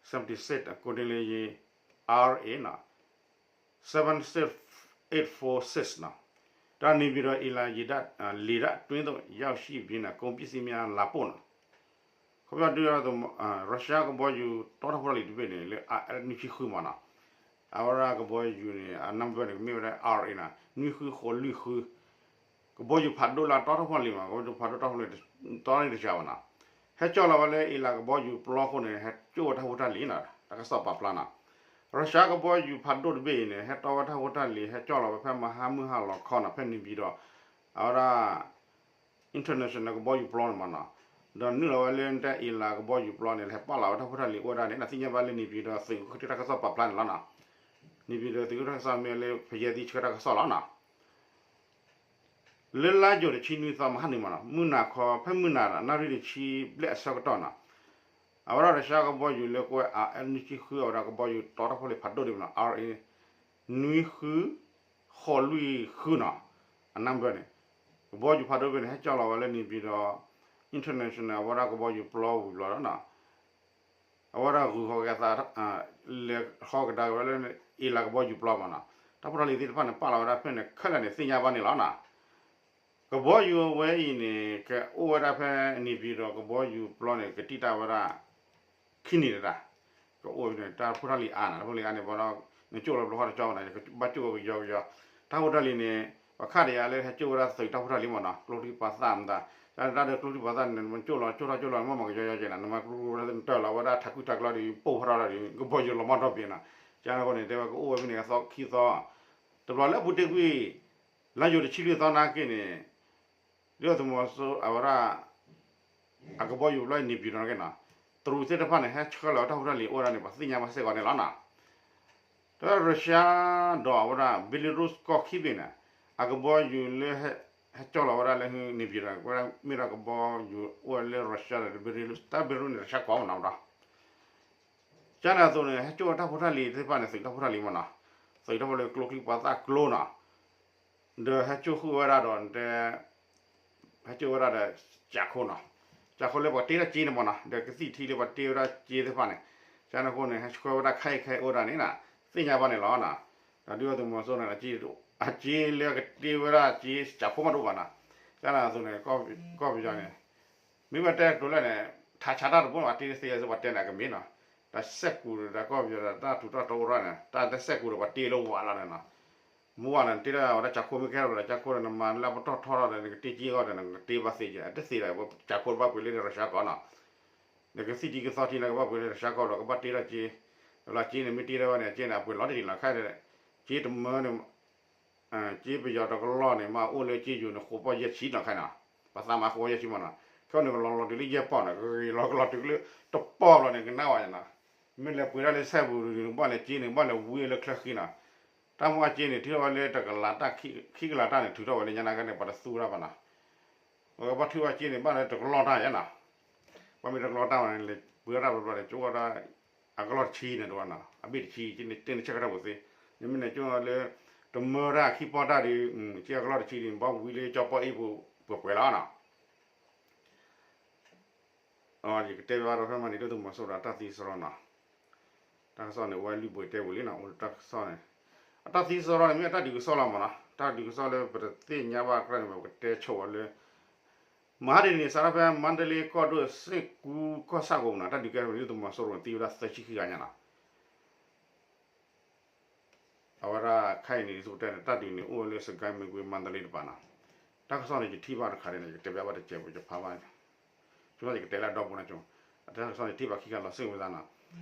seventy six အကိးန့ၣ်လၢယ R A နီၤ, seven six eight four six နီၤ, တၢ်န့ၣ်ပၠံၤဒီး အ့လးယံၤဒၣ် လေတပ် တွင်းသို့ရောက်ရှိပြီး ကုန်ပစ္စည်းများ လာပို့ နီၤ, ခီပညီဒုး ရၢၡါကဘီယူၤတီထီၣ်ဖိတၢ်လံၤတဘ့ၣ်န့ၣ် လၢ R L နွံဆံဃုမးနီၤ, အဝဲဒၣ်ကဘီယူၤန့ၣ် အ number န့ၣ် ကမ့ၢ်ဝဲဒၣ် R A နီၤ နွံဃုဃိးလွံၢ်ဃု ကဘီယူၤဖးဒိၣ်လၢအတီထီၣ်ဖိလံၤမး ကဘီယူၤဖးဒိၣ်တီထီၣ်ဖိလံၤ တီန့ၢ်တစှၤဘၣ်နီၤ, ဟဲကၠီၣ်လီၤဝဲလၢအ့လးကဘီယူၤပျီအဃိန့ၣ် ဟဲကၠိၣ်ဝဲတၢ်ဖိတၢ်လံၤနီၤ တၢ်ကစီၣ်ပာ်ဖျါနီၤ, ရၢၡါကဘီယူၤဖးဒိၣ်တဘ့ၣ်အံၤန့ၣ် ဟဲတီဝဲတၢ်ဖိတၢ်လံၤ ဟဲကၠီၣ်လီၤဝဲဖဲမဟါမုၢ်ဟါလီၤခီနီၤ ဖဲန့ၣ်ပၠံၤဒီး အဝဲဒၣ် international ကဘီယူၤပျီန့ၣ်မးနီၤ, ဒီးနုာ်လီၤဝဲလၢတၢ်အ့လးကဘီယူၤပျီန့ၣ် ဟဲပာ်လီၤဝဲတၢ်ဖိတၢ်လံၤအိၣ်ဝဲဒၣ်န့ၣ် သ့ၣ်ညါဘၣ်လၢန့ၣ်ပၠံၤဒီးသုးခိၣ်တၢ်ကစီၣ်ပာ်ဖျါန့ၣ်လီၤနီၤ, န့ၣ်ပၠံၤဒီးသုးခိၣ်တၢ်ကစီၣ်မ့ၢ်လၢဖယဲၢ်သံဆှၢတၢ်ကစီၣ်လီၤနီၤ လၢလါယူၤတဆံနွံသီမဟါန့ၣ်မးနီၤ မုၢ်နၤခီ ဖဲမုၢ်နၤ နၣ်ရံၣ်တဆံဘျဲၣ်အဆၢကတီၢ်နီၤ, အဝဲဒၣ်ရၢၡါကဘီယူၤလၢကွဲး R L နွံဆံဃု အဝဲဒၣ်ကဘီယူၤတီထီၣ်ဖိလံၤဖးဒိၣ်ဒံးမးနီၤ R A နွံဃု ဃိးလွံၢ်ဃုနီၤ, အ number န့ၣ်, ကဘီယူၤဖးဒိၣ်ဖဲန့ၣ် ဟဲကၠီၣ်လီၤဝဲလၢန့ၣ်ပၠံၤဒီး international အဝဲဒၣ်ကဘီယူၤပျီဝံၤဘျီဒီးနီၤ အဝဲဒၣ်ဂုၤဃီက့ၤအသး လဲၤဟီကဒါက့ၤဝဲလၢ အ့လးကဘီယူၤပျီမးနီၤ, တၢ်ဖိတၢ်လံၤသ့ၣ်တဖၣ်န့ၣ် ပာ်လီၤဝဲဒၣ်ဖဲန့ၣ် ခဲလၢာ်န့ၣ် သ့ၣ်ညါဘၣ်န့ၣ်လီၤနီၤ, ကဘီယူၤအဝဲအံၤန့ၣ် ကအိၣ်ဝဲဒၣ်ဖဲန့ၣ်ပၠံၤဒီး ကဘီယူၤပျီန့ၣ် ကတံၢ်တၢ်ဝဲဒၣ် ခံနံၣ်တဒၣ်, ကအိၣ်န့ၣ် တၢ်ဖိတၢ်လံၤအါနီၤ, တၢ်ဖိတၢ်လံၤအါန့ၣ် ဘၣ်ဒီး နကၠိၣ်လီၤဘျီဃီတကၠီဘၣ်နီၤ, ဘၣ်ကၠိၣ်ဝဲကယီကယီ, တၢ်ဖိတၢ်လံၤန့ၣ် ပှၤခါဒီးယၤလၢဟဲကၠိၣ်ဝဲဒၣ်သုးတၢ်ဖိတၢ်လံၤမးနီၤ, ကျိချံပှၤသၣ်မတၤ, တၢ်ဒုးကျိချံပှၤသၣ်န့ၣ် နမ့ၢ်ကၠိၣ်လီၤ ကၠိၣ်ထီၣ်ကၠိၣ်လီၤ နမ့ၢ်မၤကယီကယီက့ၤနီၤ, နမ့ၢ်ကျိချံပှၤသၣ်န့ၣ် တၢၢ်လီၤဝဲဒၣ်ထးခုထးကျီဒီး ပိၢ်ဖးထီၣ်ဒီး ကဘီယူၤလီၤမီၢ်ထီၣ်ဘ့ၣ်နီၤ, ကန့ၣ်အဃိန့ၣ် တဲဝဲကအိၣ်ဝဲဖဲန့ၣ် သီခံသီ, တဘျီလၢအပူၤတ့ၢ်ကွံာ် လါယူၤတဆံလွံၢ်သီနာ်က့န့ၣ် ဒုၣ်ဒါသုးမီၤစိရိၤအဝဲဒၣ် အကဘီယူၤပျီန့ၣ်ပၠံၤဒီးနီၤက့နီၤ, တရူးသ့ၣ်တဖၣ်န့ၣ် ဟဲဆှၢလီၤဝဲတၢ်ဖိတၢ်လံၤအိၣ်ဝဲဒၣ်န့ၣ် ပှၤသ့ၣ်ညါဘၣ်စ့ၢ်ကီးန့ၣ်လီၤနီၤ. တၢ်ရၢၡါဒီးအဝဲဒၣ် Belarus ကီၢ်ခံဘ့ၣ်န့ၣ် အကဘီယူၤလၢ ဟဲကၠီၣ်လီၤဝဲဒၣ်လၢန့ၣ်ပၠံၤဒီး ဝဲဒၣ်မ့ၢ်ဒၣ်ကဘီယူၤအိၣ်ဝဲလၢရၢၡါဒီး Belarus, တၢ် Belarus န့ၣ် ရၢၡါကီၢ်မနီၤဒီး ကန့ၣ်အသိးန့ၣ် ဟဲကၠိၣ်ဝဲတၢ်ဖိတၢ်လံၤသ့ၣ်တဖၣ်န့ၣ် သုးတၢ်ဖိတၢ်လံၤမနီၤ, သုးတၢ်ဖိလၢကျိချံပှၤသၣ်ကျိနီၤ, ဒီးဟဲကၠိၣ်ဃုာ်ဝဲဒၣ်ဒီး ဟဲကၠိၣ်ဝဲဒၣ်ဒီး ကၠးခိၣ်နီၤ, ကၠးခိၣ်လၢပှၤတ့တၢ်စ့န့ၣ်မနီၤ, ဒီးကသံၣ်ထံလၢပှၤတ့ဝဲဒၣ်စ့သ့ၣ်တဖၣ်န့ၣ်, ကန့ၣ်အဃိန့ၣ် ဟဲဆှၢဝဲဒၣ်ခဲအံၤခဲအံၤအိၣ်ဒၣ်န့ၣ်နီၤ, သ့ၣ်ညါဘၣ်န့ၣ်လီၤနီၤ. ဒီးဒုၣ်ဒါသုးမီၤစိရိၤန့ၣ် အစ့လၢကတ့ဝဲဒၣ်စ့ ကၠးခိၣ်မးတအိၣ်ဘၣ်နီၤ. ကန့ၣ်အသိးန့ၣ် ကီၢ်ပယီၤန့ၣ် မ့ၢ်ဝဲတဲကျိၤလၢ်န့ၣ် ထးဆးတၢ်တဘိန့ၣ် ပှၤတ့သ့စ့ၢ် ပှၤတဲန့ၣ်အကမ့ၢ်နီၤ. တၢ်စဲးကူးဒီးတၢ်ကီၢ်ပယီၤဒီးတၢ်ထူးတၢ်တီအိၣ်ထီၣ်န့ၣ် တၢ်တစဲးကူးဒီးပှၤတ့လၢဝးလီၤန့ၣ်နီၤ. မ့ၢ်ဝဲန့ၣ် တ့ထီၣ်ဝဲဒၣ်ကၠးခိၣ် မ့ၢ်ကဲထီၣ်ဒီးကၠးခိၣ်ဒီး နမၤလၢပတီၢ်ထီထီၣ်ဒီး နကတ့က့ၤအဂီၢ်ဒီး နကတ့ဘၣ်သ့ကဲ တသ့ဒၣ် ကၠးခိၣ်ဘၣ်ပှ့ၤလၢန့ၣ် ရၢးရှါကီၢ်နီၤ. နကသံၣ်တံၢ်ကသီထံန့ၣ် ကဘၣ်ပှ့ၤလၢရၢးရှါကီၢ်ဒီး ကဘၣ်တ့ထီၣ်က့ၤ ဒီးလၢကၠ့န့ၣ် မ့ၢ်တ့ထီၣ်ဝဲန့ၣ် ကၠ့န့ၣ် အပှ့ၤလီၤတံၢ်လီၤခဲဒီး ကၠ့တမၢန့ၣ် ကၠ့ပယီၤတကလီၢ်န့ၣ် မ့ၢ်အိၣ်လၢကၠ့ယိၤန့ၣ် ဃိးပီၢ်ယဲၢ်ဆံနီၤခဲနီၤ. ပှၤသးမၤဃိးပီၢ်ယဲၢ်ဆံမးနီၤ. ခဲအံၤန့ၣ် ကလီၤလီၤတုၤလၢယဲၢ်ပီၢ်န့ၣ် ကဂ့ၤလီၤကလီၤတုၤလၢတပီၢ်လီၤန့ၣ် ကနၣ်ဝဲနီၤ. မ့ၢ်လဲၤပှ့ၤဒၣ်လၢစဲဘူးန့ၣ် ဘၣ်လဲၤကၠ့န့ၣ် ဘၣ်လဲၤဝံလၢချၢဃံနီၤ. တၢ်မိၢ်အကၠ့န့ၣ် ထုးထီၣ်ဝဲလၢတကလးတၢ် ခံကလးတၢ်န့ၣ် ထုးထီၣ်ဝဲလၢညါနာ်က့န့ၣ် ပှၤတသူတၢ်ဘၣ်နီၤ. ဘၣ်ထုးဘၣ်ကၠ့န့ၣ် ဘၣ်လၢတကလီၢ်တၢ်ယဲနီၤ. ဘၣ်မ့ၢ်တကလီၢ်တၢ်ဘၣ်န့ၣ် လဲၤပှ့ၤဒၣ်တၢ်ဘျီဘျီန့ၣ် ကၠိဝဲဒၣ် အကလီၢ်တဆံန့ၣ်တဝဲနီၤ အဘ့ၣ်တဆံ ကၠ့န့ၣ် တ့န့ၣ်ဆၢကတီၢ်ပူၤသ့. မ့မ့ၢ်န့ၣ် ကၠိလၢ တမၢတၢ်ခံပီၢ်တၢ်ဒီး ကၠ့အကလီၢ်တဆံဒီး ဘၣ်ဝံလၢကၠီပီၢ်အ့ၣ်ပူၤ ပှဲၤပှဲၤလီၤနီၤ. ယကတဲဘၣ်ဒီးဖဲမၤန့ၣ် ဒုၣ်ဒါသုးမီၤစိရိၤအတၢ်သံစရီနီၤ. တၢ်ကစီၣ်န့ၣ် အိၣ်ဝဲလွံၢ်ဘိတဲပူၤလံနီၤ အိၣ်တၢ်ကစီၣ်န့ၣ် အတၢ်သံစရီန့ၣ် မ့ၢ်အတၢ်ဒုးကစီၣ်လီၤမးနီၤ တၢ်ဒုးကစီၣ်လၢပတသ့ၣ်ညါဘၣ်ကြၢးန့ၣ် ပကတဲဆိဝဲလၢ မဟါတနံၤန့ၣ် စးထီၣ်ဖဲမါတလ့ကီၢ်ဒိၣ်စ့ၢ်ကူကီၢ်ဆၣ်ပူၤမးနီၤ တၢ်ဒုးကဲထီၣ်ဒုၣ်ဒါသုးမီၤစိရိၤန့ၣ် သံဝဲဒၣ်သၢဆံခံဂၤညါနီၤ. အဝဲဒၣ်ခဲအံၤန့ၣ် သုကတဲန့ၣ် တၢ်ဒုးန့ၣ် အိၣ်ဝဲလၢစကဲမကွ့မါတလ့တပၤနီၤ. တၢ်ကစီၣ်န့ၣ် ယထံၣ်ဘၣ်တခါန့ၣ် ယကတဲဘၣ်တစဲးဖိယဖးဘၣ် ဆိကမိၣ်ယကတဲလၢအဒီပုၢ်န့ၣ်ဆိ အတၢ်ကစီၣ်န့ၣ် ထံၣ်ဘၣ်ခံခါလီၤစ့ၢ်ဝဲသးနီၤ.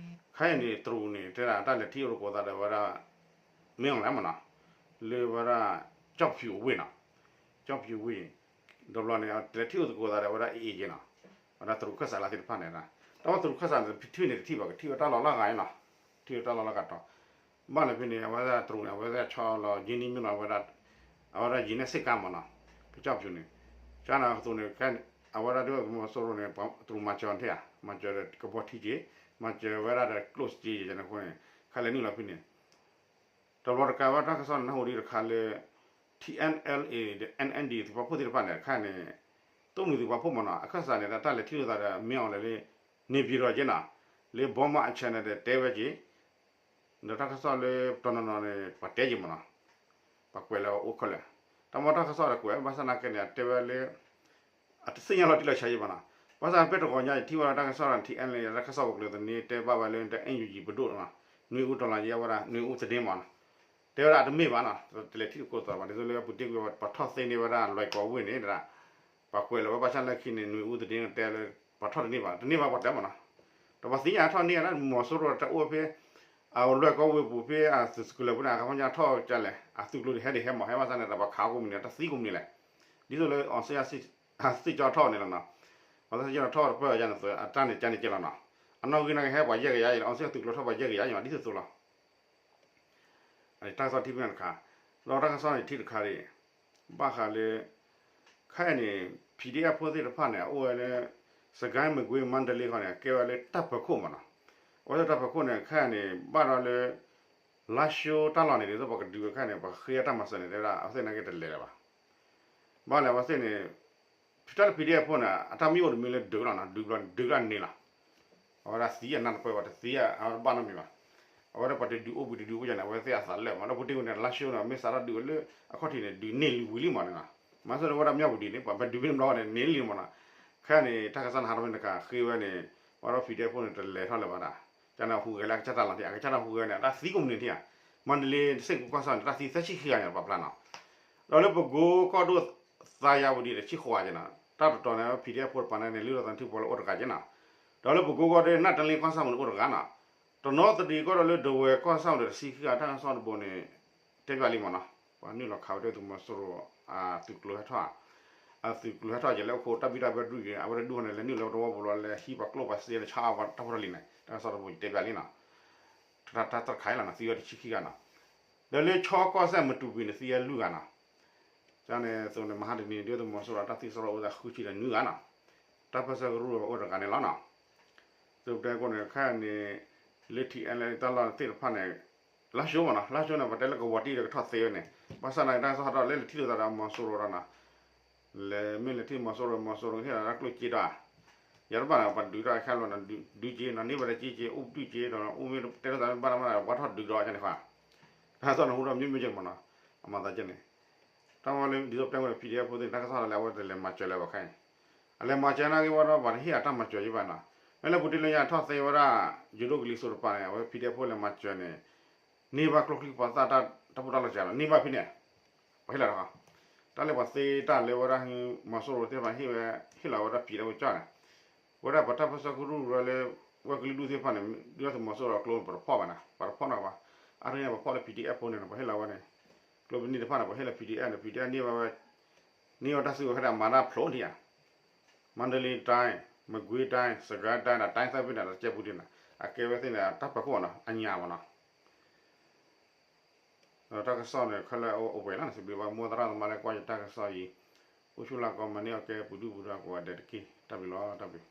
ခဲအံၤန့ၣ် တရူးန့ၣ် တဲဒၣ်တၢ်လဲၤထံၣ်အိၣ်သကိးသးဒီးဝဲဒၣ် မ့ၢ်အီၤလဲၣ်မးနီၤ လၢဝဲဒၣ် ကၠီၣ်ဖၠူၣ်အဝ့ၢ်နီၤ ကၠီၣ်ဖၠူၣ်ဝ့ၢ် ဒီးဘျီန့ၣ် လဲၤထံၣ်အိၣ်သကိးသးဒီးဝဲဒၣ် AA က့နီၤ ဝဲဒၣ်တရူးခၢၣ်စးလၢသ့ၣ်တဖၣ်န့ၣ် တၢ်ဝဲတရူးခၢၣ်စးန့ၣ် ထံၣ်န့ၣ်တထံၣ်ဘၣ် ကထံၣ်ဝဲတၢ်လီၤလၢဂၤအံၤနီၤ ထံၣ်ဝဲတၢ်လီၤလၢဂၤတီၤ ဘၣ်လၢဖဲန့ၣ် အဝဲဒၣ်တရူးန့ၣ် အဝဲဒၣ်ဆီလီၤယ့ၢ်နံၣ်မ့ၢ်လီၤဝဲဒၣ် အဝဲဒၣ်ယံၤနဲၣ်စ့ၢ်ကါမးနီၤ ကၠီၣ်ဖၠူၣ်န့ၣ် ကန့ၣ်အသိးန့ၣ် အဝဲဒၣ်ဒုၣ်ဒါသုးမီၤစိရိၤန့ၣ် တရူးမၤစၢၤအီၤထဲဧါ မၤစၢၤဒီးကဘီထံက့ၤ မၤစၢၤဝဲဒၣ်ဒီးကျိၣ်စ့က့ၤန့ၣ်အဃိန့ၣ် ခဲလဲၤနုာ်လီၤဖဲန့ၣ် တဘျီတကးဝဲတၢ်ကစီၣ်န့ၣ် နၢ်ဟူဒံးတခါလၢ ထံၣ်အဲၣ်အဲလ်အ့ ဒီး NND သုးပာ်ဖှိၣ်သ့ၣ်တဖၣ်န့ၣ် ခဲအံၤန့ၣ် သိၣ်မှံၤသုးပာ်ဖှိၣ်မးနီၤ အခၢၣ်စးန့ၣ် တၢ်လဲၤထံၣ်လိာ်သးဒီး မ့ၢ်အီၤလဲၣ်လၢ န့ၣ်ပၠံၤဒီးက့နီၤ လၢဘီမးအ channel ဒီးတဲဝဲက့ၤ ဒီးတၢ်ကစီၣ်လၢတနီၤနီၤန့ၣ် ပှၤတဲက့ၤမးနီၤ ပှၤကွဲးလၢအအိၣ်ခဲလၢာ် တၢ်မ့ၢ်တၢ်ကစီၣ်ဒီးကွဲး ဘၣ်ဆၣ်နာ်က့န့ၣ် အတဲဝဲလၢ အတသ့ၣ်ညါလီၤတံၢ်လီၤဆဲးယံၤဘၣ်နီၤ ဘၣ်ဆၣ်ဖဲတဂီၤညါ ယထံၣ်ဝဲဒၣ်တၢ်ကစီၣ် ထံၣ်အဲၣ်အဲလ်အ့ တၢ်ကစီၣ်ပူၤကျဲၤသန့ တဲဘၣ်ဝဲလၢ တၢ် NUG ပဒိၣ်နီၤ နွေဦးတော်လှန်ရေး အဝဲဒၣ် နွေဦးသတင်းမးနီၤ တဲဝဲဒၣ်အတမ့ၢ်ဘၣ်နီၤ တလဲၤထံၣ်သကိးသးဘၣ် ဒ်သိးလၢပူၤတ့ၢ်ကွံာ် ပှၤထီၣ်သ့န့ၢ်ဝဲဒၣ်လွဲၢ်ကီဝ့ၢ်န့ၣ် ပှၤကွဲးလီၤဝဲဘၣ်ဆၣ်လၢခံန့ၣ် နွေဦးသတင်းတဲလၢ ပှၤထီၣ်တန့ၢ်ဘၣ် တန့ၢ်ဘၣ်ပှၤတဲမးနီၤ ဒီးပှၤသ့ၣ်ညါထီၣ်န့ၢ်လၢမီၤစိရိၤတၢ်အိၣ်ဖဲ အလွဲၢ်ကီဝ့ၢ်ပူၤဖဲအသုးကလၢၤပူၤန့ၣ် အခီပညီထီၣ်ကလဲၣ် အသုးကျိၤန့ၣ်ဟဲဒံးဟဲမး ဟဲဘၣ်ဆၣ်န့ၣ် တၢ်ပှၤခးကိးမုၢ်နံၤ တၢ်သံကိးမုၢ်နံၤလဲၣ် ဒ်သိးလၢ အောင်ဆန်းစုကြည် ထီၣ်န့ၣ်လီၤနီၤ အောင်ဆန်းစုကြည် ထီၣ်တပၢၢ်ယၤန့ၣ် အတၢ်န့ၣ်ကန့ၣ်ကဲလီၤနီၤ အနီၣ်ဂံၢ်နာ်က့ဟဲပှၤယဲၢ်ကယၤအံၤလီၤ အောင်ဆန်းစုကြည် သုးကျိၤထီၣ်ပှၤယဲၢ်ကယၤအံၤမး ဒ်သိးသိးလီၤ တၢ်ကစီၣ်ထံၣ်ဖဲန့ၣ်တခါ ဒီးတၢ်ကစီၣ်န့ၣ်ထံၣ်တခါဒံး ဘၣ်ဃးလၢ ခဲအံၤန့ၣ် PDF ဖိသ့ၣ်တဖၣ်န့ၣ် အအိၣ်ဝဲလၢ စကဲမကွ့မါတလ့ဃီန့ၣ် ကဲဝဲလၢတၢ်ပၢၤခိၣ်မးနီၤ အဝဲသ့ၣ်တၢ်ပၢၤခိၣ်န့ၣ် ခဲအံၤန့ၣ် ဘၣ်ဒီးလၢ လါၡိတၢ်လီၢ်န့ၣ် ဒ်သိးပှၤကဒုးဝဲခဲအံၤန့ၣ် ပှၤဃ့အတၢ်မၤစၢၤန့ၣ် တဲဝဲဒၣ် အဝဲသ့ၣ်နာ်က့တလဲၤလၢၤဘၣ် ဘၣ်လဲၣ်အဝဲသ့ၣ်န့ၣ် ဖုတၢ်လၢ PDF ဖိန့ၣ် အတၢ်မံအိၣ်တမံၤလၢဒုးလီၤနီၤ ဒုးဘျီဒုးဒၣ်န့ၣ်လီၤ အဝဲဒၣ်သံအနၢ်တပၢၢ်ဘၣ် တသံအဘၣ်နီတမံၤဘၣ် အဝဲဒၣ်ပှၤတဒုးအိၣ်ဘှံးတဒုးအိၣ်ယၤန့ၣ် အဝဲသ့ၣ်အသးလၢာ်မး လၢပူၤတ့ၢ်ဝဲန့ၣ် လါၡိန့ၣ် မ့ၢ်စးထီၣ်ဒုးဝဲလၢ အခီၣ်ထံးန့ၣ် ဒုးန့ၢ်လံဝံၤလံမးန့ၣ်နီၤ မၤစၢၤဝဲဒၣ်မၠၣ်ဝတံၤန့ၣ် ပှၤဘၣ်ဒုးမ့ၢ်တဘျီဘၣ်န့ၣ် န့ၢ်လံမးနီၤ ခဲအံၤန့ၣ် တၢ်ကစီၣ်နဟးထီၣ်ဖဲန့ၣ်တခါ ဃ့ဝဲန့ၣ် ဘၣ်ဒီး PDF ဖိန့ၣ် တလဲၤထီၣ်လၢၤဘၣ်ဒၣ် ကန့ၣ်ဟူးဂဲၤလၢအကစၢ်တၢ်လီၢ်ထံး အကစၢ်တၢ်ဟူးဂဲၤန့ၣ် အတၢ်သံကိးမုၢ်နံၤထံးဧါ မါတလ့ စ့ၢ်ကီးကီၢ်ဆၣ်န့ၣ် တၢ်သံသၢဆံခံဂၤန့ၣ် ပာ်ဖျါနီၤ ဒီးလၢပကိကီၢ်ဒိၣ်သးယၤဝတံၤဒီးဆံဃိးဂၤက့နီၤ တၢ်တတီၤန့ၣ် PDF ဖိတပၤန့ၣ်န့ၣ် လုၢ်ထီၣ်သးထံဖိလၢအိၣ်တဂၤက့နီၤ ဒီးလၢပကိကီၢ်ဒိၣ် နၢ်တလ့ကီၢ်ဆၣ်မုၢ်န့ၣ်အိၣ်တဂၤနီၤ တနီသဒံးကီၢ်ဒီးလၢဒဝဲၢ်ကီၢ်ဆၣ်မုၢ်ဒီးတဆံခံဂၤ တၢ်ကစီၣ်တဘိန့ၣ် တဲပၠးလံမးနီၤ ပှၤနုာ်လီၤခးဝဲဒၣ်သုးမီၤစိရိၤ အသုးကျိၤဟဲထီၣ် အသုးကျိၤဟဲထီၣ်ကလဲၤအိၣ်ခိးတၢ်ဘံၣ်တၢ်ဘၢဒုၣ်က့ၤ အဝဲဒၣ်ဒုၣ်ဟီန့ၣ် လဲၤနုာ်လီၤတဝီပူၤလီၤ လဲၤဟံးပှၤကျိၣ်ပှၤစ့လၢဆါအီၣ်ပှၤတၢ်ဖိတၢ်လံၤန့ၣ် တၢ်ကစီၣ်တဘိယတဲပၠးလံနီၤ တၢ်တၢ်တခါအံၤလီၤနီၤ သံဝဲတဆံခံဂၤနီၤ ဒီးလၢခၠီကီၢ်စဲၣ်မတူၤပံၤန့ၣ် သံဝဲလွံၢ်ဂၤနီၤ ကန့ၣ်အသိးန့ၣ် မဟါတနံၤန့ၣ် ဒုၣ်ဒါသုးမီၤစိရိၤတၢ်သံစရီအိၣ်သးဃုဆံဒီးနွံဂၤနီၤ တၢ်ပၢၢ်ဆၢကရူၢ်အိၣ်တဂၤန့ၣ်လီၤနီၤ သုးပတဲကိးန့ၣ် ခဲအံၤန့ၣ် လၢထံအဲၣ်လဲၣ်တၢ်လီၢ်သ့ၣ်တဖၣ်န့ၣ် လါၡိမးနီၤ လါၡိန့ၣ် ပှၤတဲလၢကဝီၤတံၢ်ဒီးကထီၣ်သ့ဝဲန့ၣ် ဘၣ်ဆၣ်နာ်က့တၢ်ကစီၣ်ဟးထီၣ်လၢလဲၤထံၣ်လိာ်သးဒီးမီၤစိရိၤဒီးနီၤ လဲၤမ့ၢ်လဲၤထံၣ်မီၤစိရိၤ မီၤစိရိၤကဟ့ၣ်လီၤတၢ်ကျိၣ်စ့တၢ် ယၤတဘၣ်န့ၣ် ပှၤဒုးထီၣ်ခဲလၢာ်နီၤ, ဒုးက့နီၤ, န့ၢ်ဘၣ်တက့က့, အိၣ်ဒုးက့ဒီး အိၣ်မ့ၢ်တဲလိာ်သးမ့ၢ်ဘၣ်တၢ်မ့ၢ်ဒီး ပှၤထီၣ်ဒုးဒီးကန့ၣ်ဃီ, တၢ်သီၣ်နဟူထီၣ်မ့ၢ်မ့ၢ်က့မနီၤ, အမၤသးကန့ၣ်, တၢ်ဝဲလၢဒ်သိးပတဲဝဲဒီး PDF ဖိသ့ၣ်န့ၣ် တၢ်ကစီၣ်လၢအဝဲတလဲၤမၤစၢၤလၢဘၣ်ခဲအံၤ, အလဲၤမၤစၢၤနာ်က့ဝဲဒီး ပှၤတဟ့ၣ်အတၢ်မၤစၢၤယဘၣ်နီၤ, မ့ၢ်လၢပူၤတ့လၢညါထီၣ်သ့ဝဲဒၣ် ယိၤဒိၣ်ကလံၤစိးတပၤန့ၣ် အဝဲ PDF ဖိလဲၤမၤစၢၤန့ၣ် န့ၢ်ဘၣ်ကျိချံပှၤသၣ်တၢ်ဖိတၢ်လီၤစဲးလီၤ, န့ၢ်ဘၣ်ဖဲန့ၣ်, ပှၤဟ့ၣ်လီၤတခီ, တၢ်လၢပှၤသ့တၢ်လၢဝဲဒၣ် မီၤစိရိၤသ့ၣ်တဖၣ် ဟ့ၣ်ဝဲ ဟ့ၣ်လီၤဝဲဒၣ် PDF ဖိကၠီၣ်န့ၣ်, ဝဲဒၣ်ပှၤတၢ်ပၢဆှၢကရူၢ်ဝဲလၢ ဝဲကလုာ်ဒူၣ်သ့ၣ်တဖၣ်န့ၣ် ဒုၣ်ဒါသုးမီၤစိရိၤအကျိန့ၣ် ပတဖီၣ်ဘၣ်နီၤ, ပှၤတဖီၣ်နီတဂၤဘၣ်, အါတက့ၢ်န့ၣ် ပဖီၣ်လၢ PDF ဖိန့ၣ် ပှၤဟ့ၣ်လီၤဝဲန့ၣ်, ကျိပနံၣ်တဖၣ်န့ၣ် ပှၤဟ့ၣ်လီၤ PDF န့ၣ် PDF န့ၢ်ဝဲဝဲ န့ၢ်ဝဲတၢ်စုကဝဲၤခဲဒၣ် မၤတၢ်ဖျိန့ၣ်ဧါ, မန္တလေးတိုင်း, မကွေးတိုင်း, စစ်ကိုင်းတိုင်း ဒီး တိုင်းသၢဖဲန့ၣ် တကဲပူၤဒံးနီၤ, အကဲဝဲသ့ၣ်န့ၣ် တၢ်ပၢၤခိၣ်နီၤ အညါမနီၤ, ဒီးတၢ်ကစီၣ်န့ၣ် ခဲလၢာ်အိၣ်ပှဲၤလီၤန့ၣ် စံးဘျုးဘၣ်မိၢ်သရၣ်သမါလၢကွၢ်ယတၢ်ကစီၣ်အံၤ, အိၣ်ဆူၣ်လၢ်ကီမၤန့ၢ်အီၣ်ကဲပူၤဒုၣ်ပူၤဒါကိးဂၤဒဲးတက့ၢ်, တၢ်ဘျုးလီၤ တၢ်ဘျုး.